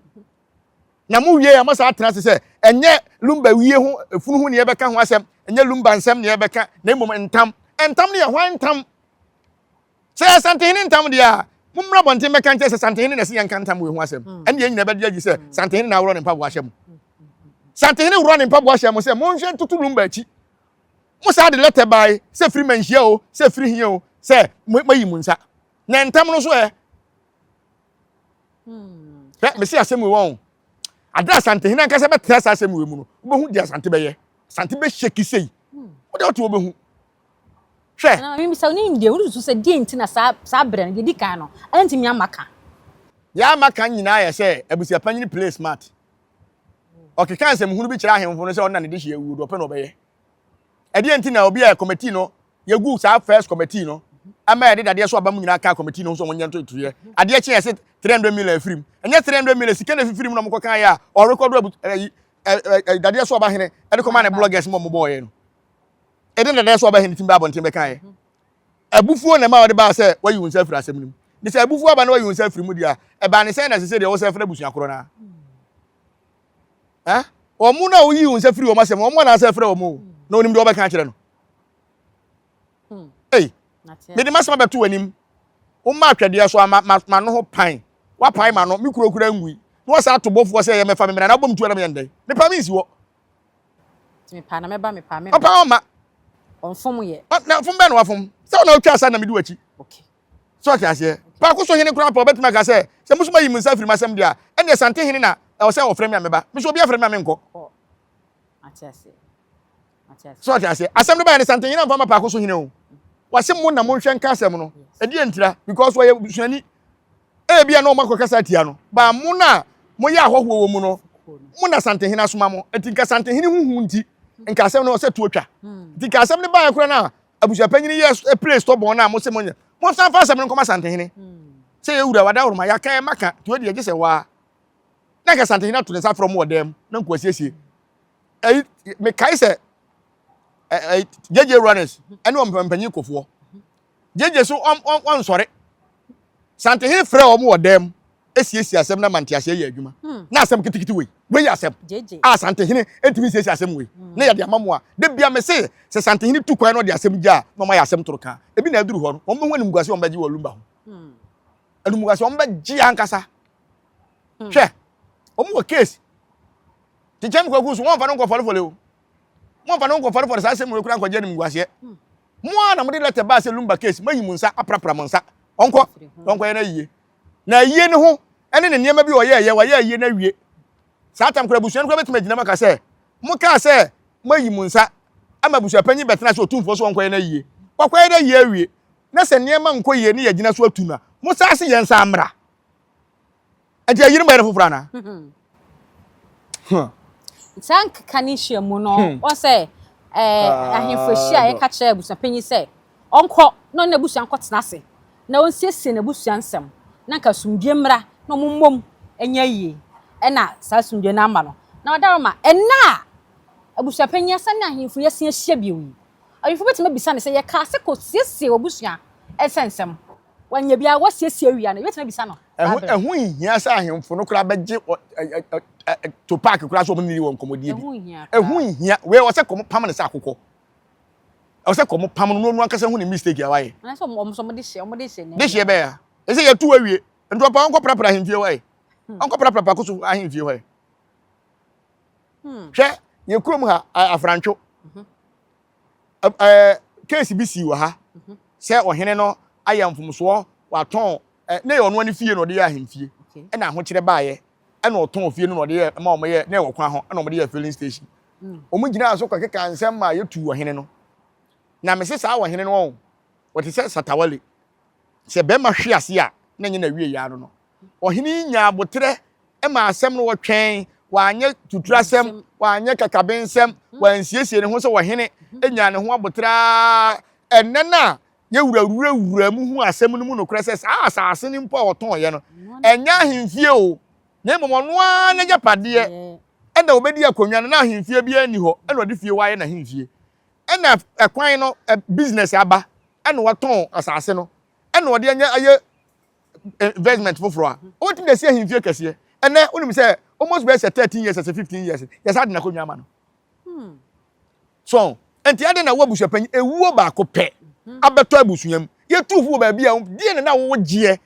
Na mo wie a mo saa atena ase sɛ ɛnyɛ lumba wie ho efunu ho ne yɛbɛka ho asɛm, ɛnyɛ lumba nsɛm ne yɛbɛka, na mmom ntam. Ntam no yɛ hwan ntam? Sɛ yɛ Santehene ntam deɛ a, mommra abɔnten mmɛka nkyerɛ sɛ Santehene na ɛsɛ yɛnka ntam wei ho asɛm. Hmm. Ɛne yɛn nyinaa bɛgye adi sɛ hmm. Santehene na aworɔ ne mpaboa ahyɛ mo. Hmm. Santehene worɔ ne mpaboa hyɛ mo sɛ monhwɛ ntoto lumba akyi. Mo saa de lɛtɛ bae sɛ firi manhyia o, sɛ firi hia o, sɛ moayi mo nsa. Na ntam no so ɛ. Hwɛ, mese asɛm wei wɔn. Ade Asantehene ankasa bɛtena saa asɛm wei mu no, wobɛhu deɛ Asante bɛyɛ. Asante bɛhyɛki sei. Wode wote wobɛhu. Hwɛ. Na mebisa wo, ne nimdeɛ, wosusu sɛ deɛn nti na saa saa berɛ no, deɛ ɛdi kan no, antumi amma ka? Deɛ amma ka nyinaa yɛ sɛ abusuapanyin play smart. Ɔkeka nsɛmhunu bi kyerɛ ahemfo no sɛ ɔno na ne dehye awuo, deɛ ɔpɛ na ɔbɛyɛ. Ɛdeɛn nti na obi a committee no, yɛgu saa first committee no, ama yɛde dadeɛ so aba mu nyinaa kaa committee no ho sɛ wɔnyɛ ntotoeɛ. Adeɛ kye yɛse 300 million afiri mu. Ɛnyɛ 300 million, sika na ɛfifiri mu na wɔkɔka yɛ a ɔrekɔdo abu, ɛyi, dadeɛ so aba hene ɛde kɔma ne bloggers ma wɔbɔɔyɛ no. Ɛde na dɛn so ɔbɛhene tumi ba abɔnten bɛkaeɛ? Abufuo na ɛma ɔde baa sɛ wayi wo nsa afiri asɛm no mu. Ne sɛ abufuo aba na wayi wo nsa afiri mu deɛ a, ɛbaa ne sɛn na ɛsɛ sɛ deɛ wɔsɛ frɛ abusua korɔ no ara? Wɔn no a woyi wo nsa firi wɔn asɛm, wɔn anaasɛ frɛ wɔn o, na onim deɛ wɔbɛka akyerɛ no. Ei, mede m'asɛm abɛto w'anim. Woma atwɛdeɛ so ama m'ano ho pan. Wapae m'ano, me kuro kura ngui. Na wɔsan ato bɔfoɔ sɛ ɛyɛ mɛfa me mmara na wobɔ me tuo na meyɛ ndɛn? Mepa me nsi hɔ. Nti mepaa na mɛba mepaa mɛma. Ɔpaa ɔma. Ɔnfom yɛ. Na fom bɛn na wafom? Sɛ ɔna otwa asa na medi w'akyi. Okay. So ɔte aseɛ? Paako so hene koraa pa ɔbɛtumi aka sɛ sɛ mo so mayi mo nsa afiri m'asɛm deɛ a ɛnneɛ Sante hene na ɛwɔ sɛ ɔfrɛ me a mɛba. Me so obi afrɛ me a menkɔ. Ate aseɛ. Ate aseɛ. So ɔte aseɛ? Asɛm no baeɛ no Sante hene amfa ma Paako so hene o. Wɔse mo na monhwɛ nka asɛm no. Ɛdeɛ ntira because ɔyɛ busuani. Ebia na wɔakɔkasa atia no. Ba mo no a moyɛ ahɔhoɔ wɔ mu no, mo na Santehene asoma mo. Nti nka Santehene ho hu nti, nka asɛm no ɔsɛ tuo twa. Nti nka asɛm no baeɛ koraa no a abusuapanyini yɛ play stubborn no a mo se monyɛ. Monsan fa asɛm no nkɔma Santehene. Sɛ yɛ wura wadaworoma, yɛaka yɛ maka, nti wei deɛ gye sɛ waa. Na nka Santehene ato ne nsa afrɛ wɔn wɔ dan mu na nka wasiesie. Ɛyi, mekae sɛ ɛyi JJ Runners ɛne wɔn mpanyin kofoɔ. Gyegye so ɔnsɔre. Santehene frɛɛ wɔn wɔ dan mu. Siesie asɛm na ma nteaseɛ yɛ adwuma. Na asɛm ketekete wei, wei yɛ asɛm a Asantehene ntumi nsiesie asɛm wei na yɛde ama mo a, da bia mese sɛ Santehene tu kwan na ɔde asɛm gya a na wɔayɛ asɛm toro ka. Ebi na aduru hɔ no, wɔn bɛhu animguase a wɔbɛgye wɔ Lumba ho. Animguase a wɔbɛgye ankasa. Hwɛ, wɔn wɔ case. Kyekyɛm Kwaku so, wɔmfa no nkɔ fɔlefɔle o. Wɔmfa no nkɔ fɔlefɔle saa asɛm wei koraa nkɔgye animguaseɛ. Mo ara na mode lɛtɛ baa sɛ Lumba case, moayi mo nsa aprapra mo nsa. Ɔnkɔ, ɔnkɔyɛ no ayie. Na ayie no ho ne ne nneɛma bi a ɔyɛɛyɛ, wayɛ ayie no awie. Saa tam koraa abusua no koraa bɛtumi agyina mu aka sɛ, mokaa sɛ moayi mo nsa ama abusuapanyin bɛtena ase otumfoɔ so ɔnkɔyɛ no ayie. Wakɔyɛ no ayie awie, na sɛ nneɛma nkɔ yie ne yɛgyina so atu no a, mo san se yɛn nsa mmra. Nti ayi no bɛyɛ no foforɔ anaa? Hmm. Saa nkeka ne nhyiamu no, hmm. wɔn sɛ eh, ahemfo ahyia a yɛka kyerɛ abusuapanyin sɛ ɔnkɔ na ɔne n'abusua nkɔtena ase na ɔnsiesie n'abusua nsɛm na nka asomdwie mmra na wɔn mmom nyɛ yie ɛna saa asomdwie no ama no na ɔdaroma ɛnna a abusuapanyin asan ne ahemfo yi asan ahyia bio yi ahemfo bɛtumi abisa no sɛ yɛkaa sɛ kɔsiesie w'abusua nsɛnsɛm Wanya biara wasiesie awia no, yɛbɛtumi abisa no. Ɛho ɛho nhia sɛ ahemfo no koraa bɛgye to paaki koraa sɛ wɔn ne wɔ nkɔmmɔdie bi. Ɛho nhia. Wei ɛwɔ sɛ kɔm pam no sɛ akokɔ. Ɛwɔ sɛ kɔm pam no na ɔno ankasa hu ne mistake a wayɛ. Anaasɛ wɔn nso wɔde hyɛ wɔde hyɛ ne. De hyɛ bɛyɛ a. Ɛsɛ yɛtu awie. Nti ɔpa ɔnkɔ prapra ahemfie hɔ ɛ. Ɔnkɔ prapra pako so ahemfie hɔ ɛ. Hwɛ yɛ kurom ha afrantwo. Ɛɛ case bi sii wɔ ha mhm. sɛ ɔhene no ayɛ mfomsoɔ watɔn ɛ ne yɛ ɔno ne fie na ɔde yɛ ahemfie ɛna ahokyerɛ baayɛ ɛna ɔtɔn fie no na ɔde yɛ ɛma wɔn yɛ na ɛwɔ kwan ho ɛna wɔn de yɛ filling station mm. wɔn gyinaa so kɔkeka nsɛm ma yɛtu ɔhene no na mese saa ɔhene no wɔn wɔte sɛ satawale sɛ bɛrima hwe ase a na nyɛ na wie yɛ ano no Ɔhene yi nyaa aboterɛ ma asɛm no, ɔtwɛn, wanyɛ tuturasɛm, wanyɛ kakabensɛm, wansiesie ne ho sɛ ɔhene, nyaa ne ho aboterɛ ara. Ɛnnɛ no a yɛwura wurawura mu hu asɛm no mu nokorɛ sɛ saa asase no mpo a ɔtɔnyɛ no, ɛnyɛ ahemfie o, na mmom ɔno ara n'agyapadeɛ ɛna ɔbɛdi akonnwa no, na ahemfie biara nni hɔ, ɛna ɔde fie hɔ ayɛ n'ahemfie. Ɛna ɛkwan no business aba, ɛna watɔn asase no, ɛna ɔde anya ayɛ investment foforɔ a wobɛtumi de asi ahemfie kɛseɛ ɛnɛ wonim sɛ almost bɛyɛ sɛ 13 years sɛ 15 years yɛsa de n'akonnwa ama no hmm. so nti adɛn na wo abusuapanyin ewuo baako pɛ hmm. abɛtɔ abusua mu yɛtu fo wɔ baabi a deɛ na na wowɔ gyeɛ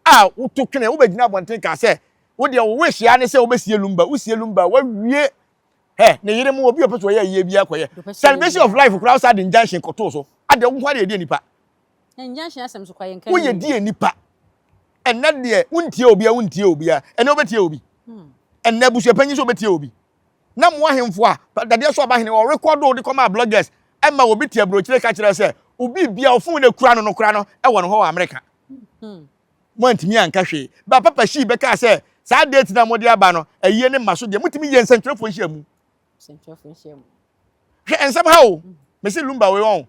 a woto twene wobɛgyina abɔnten kaa sɛ wo deɛ wo wehyia ne sɛ wobɛsie lumba wosie lumba wawie hɛ ne yere mu obi ɔpɛ sɛ ɔyɛ ayie bi akɔyɛ celebration of life koraa wo saa de injunction kɔtoo so adeɛ wo nko adeɛ ɛdeɛ nipa Injunction asɛm so kwa yɛn ka. Woyɛ die nipa. Ɛnɛ deɛ wontie obi a wontie obi a ɛnɛ wobɛtie obi. Hmm. Ɛnɛ abusua panyin so wobɛtie obi. Na mo ahemfo a dadeɛ so aba hene ɔrekɔdo de kɔma bloggers ɛma obi te aburokyire ka kyerɛ sɛ obi bia ɔfon no kura no no kura no ɛwɔ no hɔ wɔ Amerika. Hmm. Mo antumi anka hwee. Ba papa hyii bɛkaa sɛ saa date na mode aba no ayie ne mma so deɛ motumi yɛ nsɛntwerɛfoɔ nhyiamu. Nsɛntwerɛfoɔ nhyiamu. Hwɛ nsɛm ha o. Mese Lumba wei wɔn.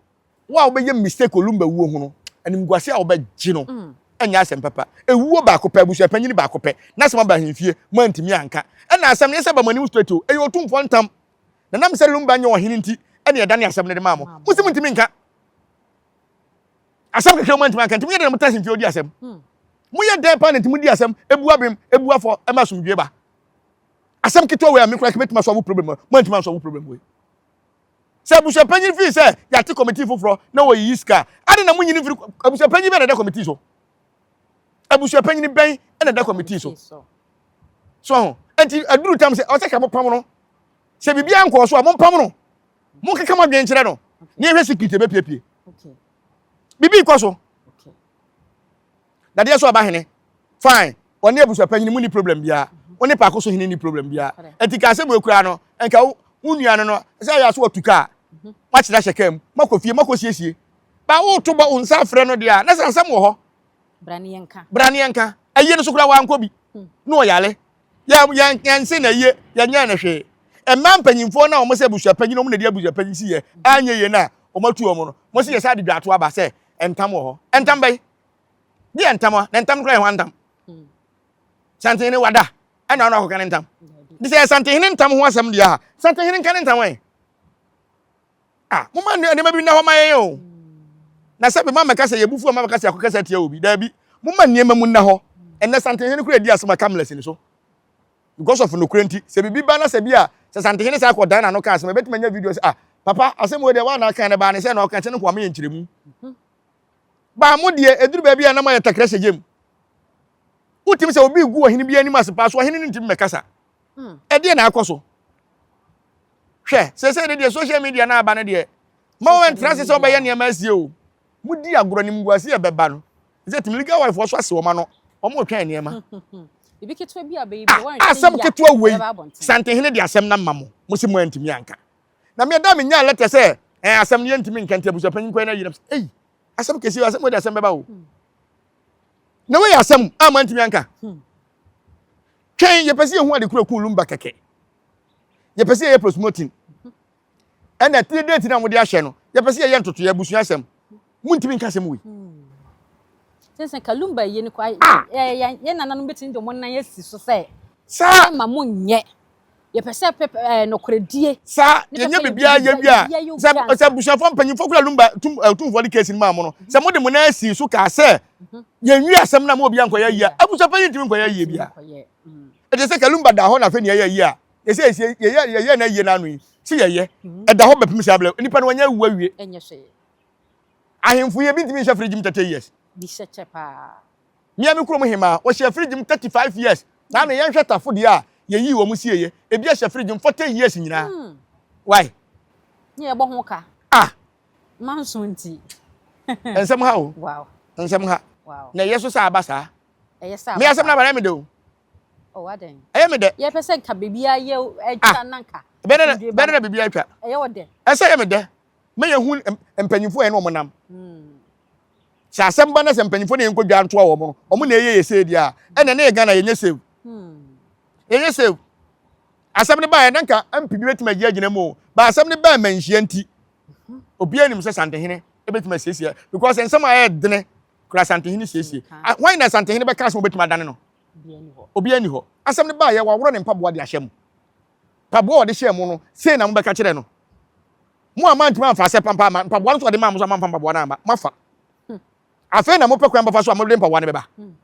Wo a wobɛyɛ mistake wɔ Lumba wuo ho no, animguase a wobɛgye no mm. ɛnyɛ asɛm papa. Ewuo baako pɛ, abusua panyin baako pɛ, na asɛm aba ahemfie, moantumi anka. Ɛna asɛm no yɛ sɛ ba mo anim straight o, ɛyɛ otumfoɔ ntam. Na nam sɛ Lumba nyɛ ɔhene nti, ɛna yɛdane asɛm no de maa mo. Mo se montumi nka. Asɛm kakra moantumi anka nti moyɛ dɛn na motena ahemfie odi asɛm? Hmm. Moyɛ dɛn paa na nti modi asɛm, ebu abem, ebu afɔ, ɛma asomdwoe ba? Asɛm ketewa wei a me koraa mɛtumi asɔlvo problem, moantumi ansɔlvo problem wei. Sɛ abusuapanyin fii sɛ yɛate kɔmitii foforɔ na wɔyiyi sika a, adɛn na monyini mfiri abusuapanyin bɛn na ɛda kɔmitii so? Abusuapanyin bɛn na ɛda kɔmitii so? So ho. Enti aduru tam sɛ ɔsɛ ka mopam no. Sɛ biribiara nkɔɔ so a mompam no. Monkeka mo adwene nkyerɛ no. Na yɛhwɛ secret ɛbɛpiepie. Biribi kɔ so. Dadeɛ so aba hene. Fine. Ɔne abusuapanyin mu ni problem biara. Wo ne paako so hene ni problem biara. Enti ka asɛm wei koraa no, nka wo wo nua no no, sɛ ɛyɛ so watu kaa. Moakyerɛ ahyɛ kaa mu, moakɔ fie, moakɔ siesie. Ba woto bɔ wo nsa afrɛ no deɛ a, na sɛ asɛm wɔ hɔ. Bra ne yɛnka. Bra ne yɛnka. Ayie no so koraa wankɔ bi. Na ɔyare. Yɛ yɛn yɛnse na ayie, yɛnyɛɛ no hwee. Mmaa mpanyinfoɔ no a wɔn sɛ abusuapanyin, wɔn na ɛdi abusuapanyin si yɛ, anyɛ yie no a, wɔn atu wɔn no. Mo se yɛ sɛ ade dwaato aba sɛ ntam wɔ hɔ. Ntam bɛn? Deɛ ntam a, na ntam no koraa yɛ hwan ntam? Santehene wada, ɛna ɔno akɔka ne ntam. De sɛ yɛ Santehene ntam ho asɛm deɛ a, Santehene nka ne ntam ɛ. Ah, moma nneɛma bi nna hɔ ma yɛn o. Na sɛ bɛma mɛka sɛ yɛbufu ama mɛka sɛ akɔkasa tia obi. Daabi, moma nneɛma mu nna hɔ. Ɛnɛ Santehene koraa di asɛm a cameras ni so. Because of nokorɛ nti, sɛ biribi ba na sɛ bi a sɛ Santehene saa kɔ dan n'ano ka asɛm a, ɛbɛtumi anya video sɛ ah papa asɛm wei deɛ woa na aka no ɛbaa ne sɛ na ɔka kyɛ no nkoa meyɛ nkyerɛmu. Baa mo deɛ ɛduru baabi a na moayɛ takra hyɛ gyam. Wotumi sɛ obi gu ɔhene bi anim ase paa so ɔhene no ntumi mmɛkasa. Ɛdeɛ na akɔ so. Hwɛ, seesei de deɛ social media no aba no deɛ, ma wɔn ntra ase sɛ wɔbɛyɛ nneɛma asie o. Modi agorɔ animguase a ɛbɛba no, sɛ tumi legal wife wɔ so ase wɔn ano, wɔn retwɛn nneɛma. Bibi ketewa bi a bɛyi bi wɔn Asɛm ketewa wei, Santehene de asɛm no ama mo, mo se mo antumi anka. Na me da menyaa lɛtɛ sɛ ɛn asɛm no yɛntumi nka nti abusuapanyin kwan no ayi nam sɛ ei asɛm kɛse asɛm wei de asɛm bɛba o. Na wei yɛ asɛm a mo antumi anka. Twɛn yɛpɛ sɛ yɛhu ade koro kun Lumba kɛkɛ. Yɛpɛ sɛ yɛyɛ postmortem. Ɛna tiri date na wɔde ahyɛ no yɛpɛ sɛ yɛyɛ ntotoeɛ abusua asɛm. Muntumi nka asɛm wei. Sɛ sɛ Kalumba yie no kɔ ah! yɛn nananom bɛtumi de wɔn nan asi so sɛ saa ma mo nyɛ yɛpɛ sɛ pɛpɛ ɛɛ nokorɛdie. Saa yɛnyɛ biribiara yɛ wie a sɛ sɛ abusuafoɔ mpanyinfoɔ kura Lumba tum tumfoɔ de case no maa mo no sɛ mo de mo nan asi so kaa sɛ yɛnwie asɛm no a mo obiara nkɔyɛ ayie a abusuapanyin ntumi nkɔyɛ ayie biara. Ɛte sɛ Kalumba da hɔ na afei nea ɛyɛ ayie a yɛsɛ yɛsɛ yɛyɛ yɛyɛ na ayie no ano yi sɛ yɛyɛ ɛda hɔ bɛpem saa abirɛ nipa no wɔnyɛ awu awie. Ahemfo yi ebi ntumi nhyɛ fridge mu 30 years. Bi hyɛ kyɛ paa. Mia me kurom hemaa wɔhyɛ fridge mu 35 years. Saa na yɛnhwɛ tafo deɛ a yɛyii wɔn sieɛ ebi ahyɛ fridge mu 40 years nyinaa. Why? Ne yɛbɔ ho ka. Ah! Manso nti. Nsɛm ha o. Wow. Nsɛm ha. Wow. Na ɛyɛ so sɛ aba saa. Ɛyɛ sɛ aba Me asɛm no aba na ɛyɛ me dɛ o. Oh, adɛn? Ɛyɛ me dɛ. Yɛpɛ sɛ nka biribiara yɛ atwa ah. na nka. Bɛdɛ na biribiara atwa. Ɛyɛ wɔ dɛ. Ɛsɛ ɛyɛ me dɛ. Mɛ yɛ hu mpanyinfoɔ yɛn na wɔn nam. Sɛ asɛm ba na sɛ mpanyinfoɔ na yɛn nkɔ dwa ntoa wɔn no, wɔn na ɛyɛ yɛ sɛ deɛ a, ɛna ne yɛ Ghana yɛnyɛ save. Yɛnyɛ save. Asɛm no baeɛ na nka MP bi bɛtumi agye agyina mu o. Ba asɛm no baa manhyia nti, obiara nim sɛ Santehene bɛtumi asiesie because nsɛm a ɛyɛ dene kura Santehene siesie. Hwan na Santehene bɛka asɛm obɛtumi adane no? Obiara ni hɔ. Asɛm no baeɛ waworɔ ne mpaboa de ahyɛ mu. Mpaboa a ɔde hyɛɛ mu no, sei na mobɛka kyerɛ no. Mo a moantumi amfa asɛ pampa ama mpaboa no so ɔde maa mo so a moamfa mpaboa no amma, moafa. Afei na mopɛ kwan bɛfa so a mode mpaboa no bɛba.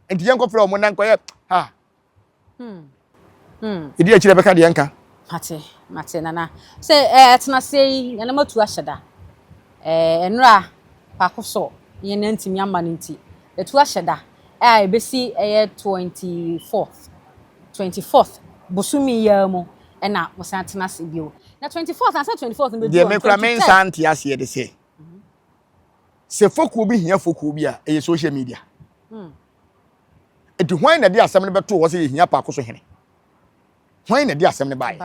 Nti yɛnkɔfrɛ wɔn na nkɔyɛ ha. Ɛdi akyire bɛka deɛ nka. Mate, mate nana. Sɛ ɛɛ tena aseɛ yi, nana matu ahyɛ da. Ɛɛ nnora baako so yɛn nan ntumi ama no nti, yɛtu ahyɛ da a ɛbɛsi ɛyɛ 24th, 24th bosome yi ara mu ɛna mosan atena ase bio. Na 24th, ansa 24th no bɛdu Deɛ me kora me nsa nte aseɛ de sɛ, sɛ fokuo bi hia fokuo bi a, ɛyɛ social media. Enti hwan na ɛde asɛm no bɛtoo hɔ sɛ yɛhia paako so hene? Hwan na ɛde asɛm no baeɛ?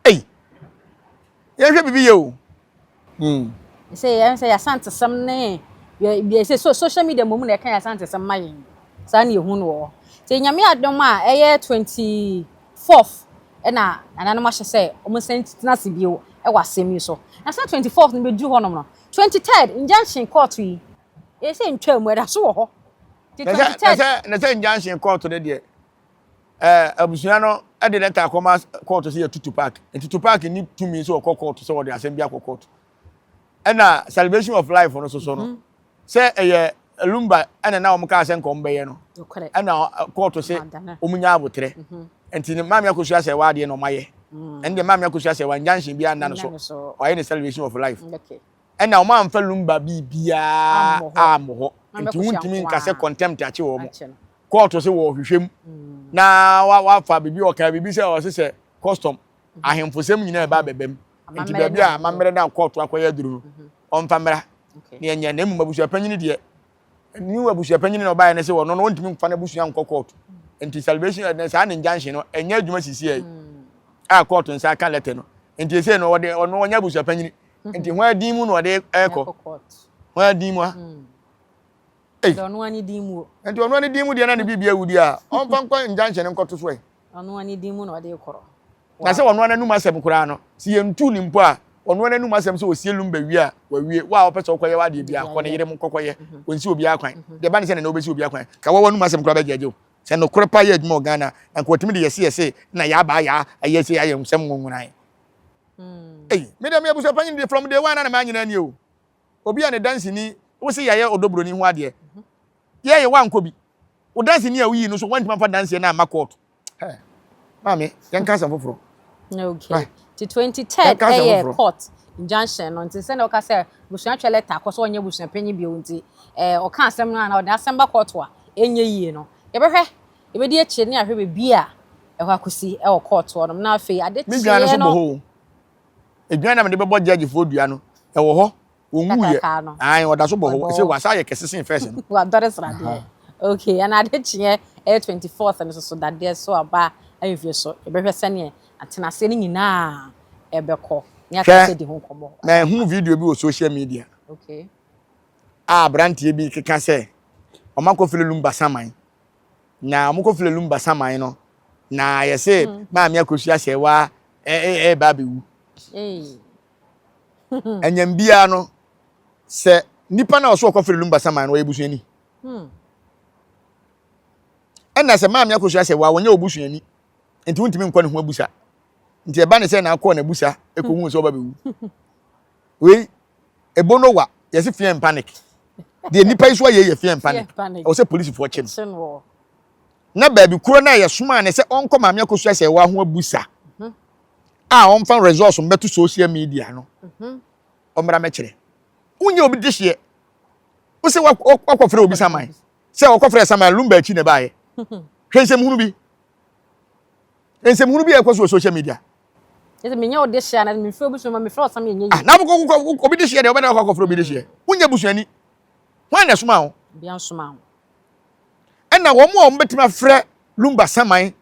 Ei, yɛnhwɛ biribi yɛ o. Sɛ yɛn sɛ yɛasantesɛm ne yɛ sɛ social media mmom na ɛka yɛasantesɛm ma yɛn. Saa na yɛhu no wɔ hɔ. Nti Nyame adom a ɛyɛ 24th ɛna nananom ahyɛ sɛ wɔn nsan tena ase bio ɛwɔ asɛm yi so. Na sɛ 24th no bɛduru hɔnom no, 23rd injunction court yi Yɛ sɛ ntwa mu, ɛda so wɔ hɔ. Ti 23rd. Na sɛ injunction kɔɔto no deɛ, ɛɛ abusua no de lɛta akɔma kɔɔto sɛ yɛtu Tupac. Nti Tupac ni tumi sɛ ɔkɔ kɔɔto sɛ wɔde asɛm bi akɔ kɔɔto. Ɛna celebration of life no soso no, mhm. sɛ ɛyɛ Lumba ɛna na wɔn kaa sɛ nka wɔn bɛyɛ no. Ɛna kɔɔto sɛ wɔn nya abotrɛ. Mhm. Nti ne maame akosua sɛ waa adeɛ na wɔn ayɛ. Mm. Ɛnde maame akosua sɛ wa injunction bi anna no so. Ɔayɛ ne celebration of life. Ɛna wɔn amfa lumba biribiara ammɔ hɔ nti wontumi nka sɛ contempt akye wɔn kɔɔto sɛ wɔhwehwɛ mu mm. na wafa biribi ɔka biribi sɛ ɔse sɛ custom mm-hmm. ahemfosɛm nyinaa ɛba abɛbɛ mu nti baabi a amammerɛ no a kɔɔto akɔyɛ aduru no mm-hmm. ɔmfa mmra na ɛnyɛ na mmom abusuapanyin deɛ new abusuapanyin na ɔbaeɛ no sɛ ɔno no ɔntumi mfa n'abusua nkɔ kɔɔto nti salvation ɛnɛ saa ne injunction no ɛnyɛ adwuma sisi ɛ mm. a kɔɔto nsa aka lɛtɛ no nti ɛsɛ no ɔde ɔno ɔnyɛ abusuapanyin Nti hwan din mu na ɔde ɛkɔ? Hwan din mu a? Hmm. Ei. Ɔno ani din mu. Nti ɔno ani din mu deɛ na ne biribi awu deɛ a, ɔmfa nkɔ injunction nkɔto so ɛ. Ɔno ani din mu na ɔde korɔ. Na sɛ ɔno ananum asɛm koraa no, sɛ yɛntu ne mpo a, ɔno ananum asɛm sɛ ɔsie lumba wie a, wawie. Wo a wɔpɛ sɛ wokɔyɛ w'adeɛ bi a, kɔ ne yere mu kɔkɔyɛ. Mhm. Ɔnsi obiara kwan. Mhm. Deɛ ba ne sɛ nana wobɛsi obiara kwan. Ka wɔwɔ anum asɛm koraa bɛgye agye wo. Sɛ nokorɛ pa yɛ adwuma wɔ Ghana, na nka wɔtumi de yɛse yɛse na yɛabaa yaa ayɛ sɛ ayɛ nsɛm nwonwonae. Ei, me deɛ me abusua panyin deɛ from day one na na manyina ani o. Obi a ne danseni, wo se yɛayɛ ɔdɔ buroni ho adeɛ. Yɛyɛ wankɔ bi. Wo danseni a woyii no so woantumi amfa danseɛ no amma court. Hey, maame, yɛnka asɛm foforɔ. Okay. Ti 23rd ɛyɛ court injunction no nti sɛnea ɔka sɛ busua twɛ lɛta akɔ so ɔnyɛ busua panyin bio nti ɛɛ ɔka asɛm no a na ɔde asɛm ba court a ɛnyɛ yie no yɛbɛhwɛ yɛbɛdi akyire ne ahwɛ baabi a ɛhɔ akɔsi ɛwɔ court hɔ nom na afei ade Me dwan no kyeɛ so bɔ no hɔ o. Edwan na mede bɛbɔ judgefoɔ dua no ɛwɔ hɔ. Ɔnwuiɛ. Kakraka no. Ae, ɔda so bɔ hɔ. Ɔbɔ Ɛsɛ hɔ. wasa ayɛ kɛse sen first no. Wadɔre sradeɛ. Okay, ɛna ade kyeɛ ɛyɛ 24th no so so dadeɛ so aba ahemfie so. Yɛbɛhwɛ sɛneɛ atenaseɛ no nyinaa ɛbɛkɔ. Ne aka Hwɛ, sɛ di ho nkɔmmɔ. mahu video bi wɔ social media a aberanteɛ bi keka sɛ ɔmo akɔfrɛ Lumba saman. Na ɔmo kɔfrɛ Lumba saman no, na yɛse maame Akosua Serwaa ɛɛba abɛwu. Hey. Ɛnyam biara no, sɛ nipa na ɔso ɔkɔfrɛ Lumba saman no, ɔyɛ busuani. Ɛna sɛ maame Akosua Serwaa wɔnyɛ obusuani, nti wontumi nkɔ ne ho abusa. Nti ɛba ne sɛ na akɔ n'abusa ekohu sɛ ɔba bɛwu. Wei ebo no wa yɛsi fear and panic. Deɛ nipa yi so ayɛ yɛ fear and panic. Fear and panic. Ɛwɔ sɛ polisifoɔ kye no. Kye no wɔ. Na baabi koro na yɛsomaa ne sɛ ɔnkɔ maame Akosua Serwaa ho abusa a ɔmfa results mbɛto social media no. Ɔmmra mɛkyerɛ. Wonyɛ obi de hyeɛ. Wosɛ wakɔfrɛ obi saman. Sɛ ɔkɔfrɛ saman Lumba akyi na ɛbaayɛ. Hwɛ nsɛmhunu bi. Nsɛmhunu bi a ɛkɔ so wɔ social media. Yɛsɛ menyɛ wo de hyɛ ana mefrɛ obi so ma mefrɛ ɔsam yɛ nyɛ Ah, yie. na wokɔ obi de hyeɛ deɛ wobɛda wakɔ akɔfrɛ obi de hyeɛ. Wonyɛ busuani. Hwan na ɛsoma wo? Obi ansoma wo. Ɛna wɔn a wɔbɛtumi afrɛ Lumba saman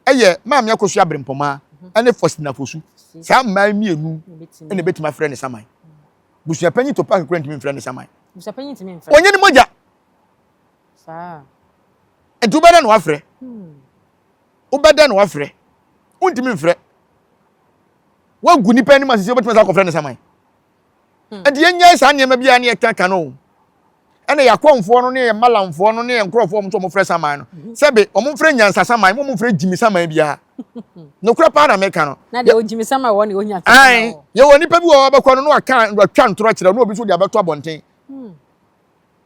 ɛyɛ maame Akosua Brempɔmaa ɛne Faustina Fosu. Saa mmaa mmienu ɛna ɛbɛtumi afrɛ ne saman. Busuapanyin Topak kura ntumi mfrɛ ne saman. Busuapanyin ntumi mfrɛ. Ɔnyɛ ne mogya. Saa. Nti wobɛdɛ na wafrɛ. Wobɛdɛ na wafrɛ. Wontumi mfrɛ. Woagu nipa anim asese wobɛtumi asa akɔfrɛ ne saman. Nti yɛnyae saa nneɛma bi a ne yɛka ka no. Ɛna yɛakɔmfoɔ no ne yɛ malamfoɔ no ne yɛ nkurɔfoɔ nso wɔmfrɛ saman no. Sɛbe wɔmfrɛ nyansa saman, mo mfrɛ gyimi saman biara. Nokorɛ paa na meka no. Na deɛ ogyimi saman wɔ ne onyansa saman wɔ. Yɛwɔ nipa bi wɔ hɔ bɛkɔ no na waka watwa ntorɔ kyerɛ na obi nso de abɛto abɔnten.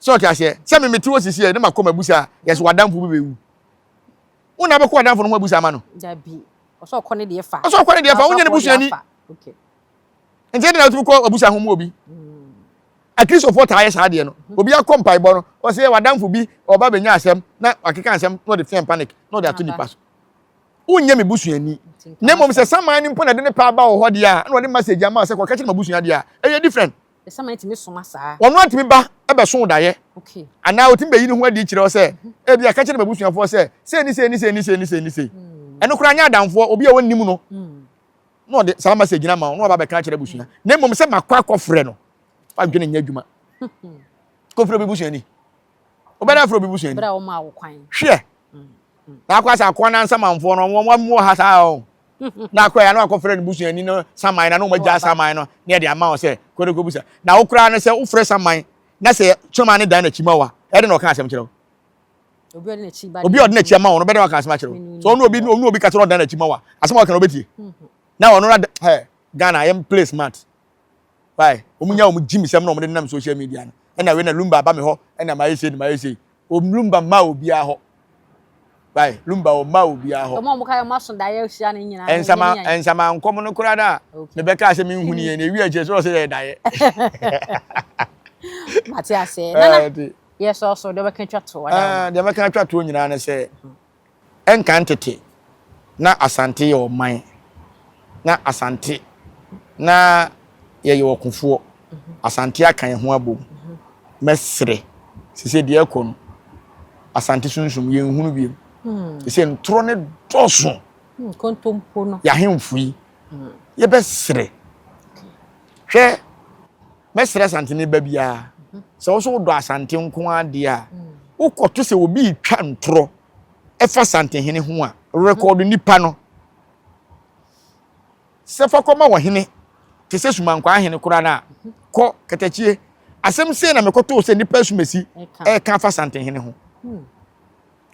Sɛ ɔte aseɛ sɛ me mete hɔ sisi yɛ ne ma kɔ ma busa a yɛsɛ wadamfo bi bɛwu. Wo na bɛkɔ wadamfo no ho abusa ama no. Dabi. Ɔsɛ ɔkɔ ne deɛ fa. Ɔsɛ ɔkɔ ne deɛ fa wonyɛ ne busuani. Okay. Nti ɛde na wotumi kɔ abusa ho mu obi. Akristofoɔ taa yɛ saa adeɛ no. Obi akɔ mpaebɔ no, ɔsɛ yɛ wadamfo bi ɔba bɛnya asɛm na wakeka asɛm na ɔde fear and panic na ɔde ato nipa so. Wonyɛ me busuani. Na mmom sɛ saman no mpo na ɛde ne pa aba wɔ hɔ deɛ a, na ɔde message ama sɛ kɔka kyerɛ m'abusua deɛ a, ɛyɛ different. Saman tumi soma saa. Ɔno atumi ba ɛbɛso daeɛ. Okay. Anaa otumi bɛyi ne ho adi kyerɛ wo sɛ ebi aka kyerɛ m'abusuafoɔ sɛ sei ne sei ne sei ne sei ne sei ne sei. Ɛno koraa nyɛ adamfoɔ, obi a wɔnnim no. Na ɔde saa message no ama wo na waba bɛka akyerɛ abusua. Na mmom sɛ makɔ akɔfrɛ no, wadwene nyɛ adwuma. Kɔfrɛ obi busuani. Wobɛda afrɛ obi busuani. Berɛ a wɔmaa wo kwan. Hwɛ. Na akɔ asɛ akoa na nsamanfoɔ no wɔn wɔn wɔ ha saa o. Na akɔ ya na akɔfrɛ no busuani no saman na na wɔn agya saman no na yɛde ama wo sɛ kɔde kɔ busa. Na wo koraa no sɛ wofrɛ saman na sɛ saman no dan n'akyi ma wo a ɛde na ɔka asɛm kyerɛ wo. Obi a ɔde n'akyi ba. Obi a ɔde n'akyi ama wo no bɛde waka asɛm akyerɛ wo. So ɔno obi ɔno obi kasa na ɔdan n'akyi ma wo a asɛm a ɔka no ɔbɛtie. Na ɔno na hɛ Ghana yɛn play smart. Why? Wɔn nya wɔn gym sɛm na wɔn de nam social media no. Ɛna wei na Lumba aba me hɔ ɛna mayɛ sei na mayɛ sei. Wɔn Lumba mma obiara hɔ. Why? Lumba wɔn mma obiara hɔ. Ɔmo a ɔmo ka yɛ ɔmo aso daeɛ ahyia ne nyinaa. Nsama nsama nkɔm no koraa da. Mebɛka sɛ menhu ne yɛn na ewi akyire sɛ ɔsɛ yɛ daeɛ. Mate aseɛ. Nana yɛ sɔ so deɛ ɔbɛka atwa toɔ. Deɛ mɛka atwa toɔ nyinaa ne sɛ ɛnka ntete na Asante yɛ ɔman na Asante na yɛyɛ ɔkofoɔ. Asante aka yɛn ho abom. Mɛsrɛ sese deɛ ɛkɔ no Asante sunsum yɛnhunu biom. Sese ntorɔ ne dɔɔso. Nkontompo no. Yɛahemfo yi yɛbɛsrɛ. Hwɛ mɛsrɛ Asanteni ba biara sɛ wo so wodɔ Asante nko ara deɛ a wokɔto sɛ obi retwa ntorɔ ɛfa Asantehene ho a rekɔdo nipa no sɛ fa kɔma ɔhene te sɛ Sumankwaa hene koraa no a kɔ katakyie asɛm sei na mekɔtoo sɛ nipa asumasi ɛka afa Asantehene ho.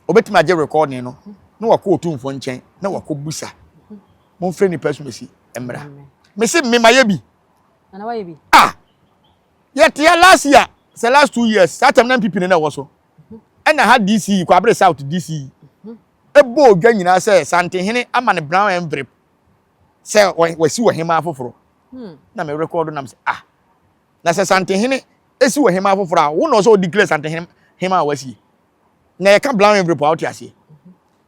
Obɛtumi agye recording no na wakɔ otumfoɔ nkyɛn na wakɔ busa. Momfrɛ nipa asumasi mmra. Mese me mayɛ bi. Ah! Yɛte ya last year, sɛ last 2 years, saa tam na NPP ne na ɛwɔ so. Ɛna ha DC, Kwabre South DC, ɛbɔɔ dwa nyinaa sɛ Santehene ama no brown envelope sɛ wasi ɔhemaa foforɔ. Na me record nam sɛ ah, na sɛ Santehene esi ɔhemaa foforɔ a, wo na ɔsɛ ɔdeclare Santehene hemaa a wasie. Na yɛka brown envelope a wote aseɛ.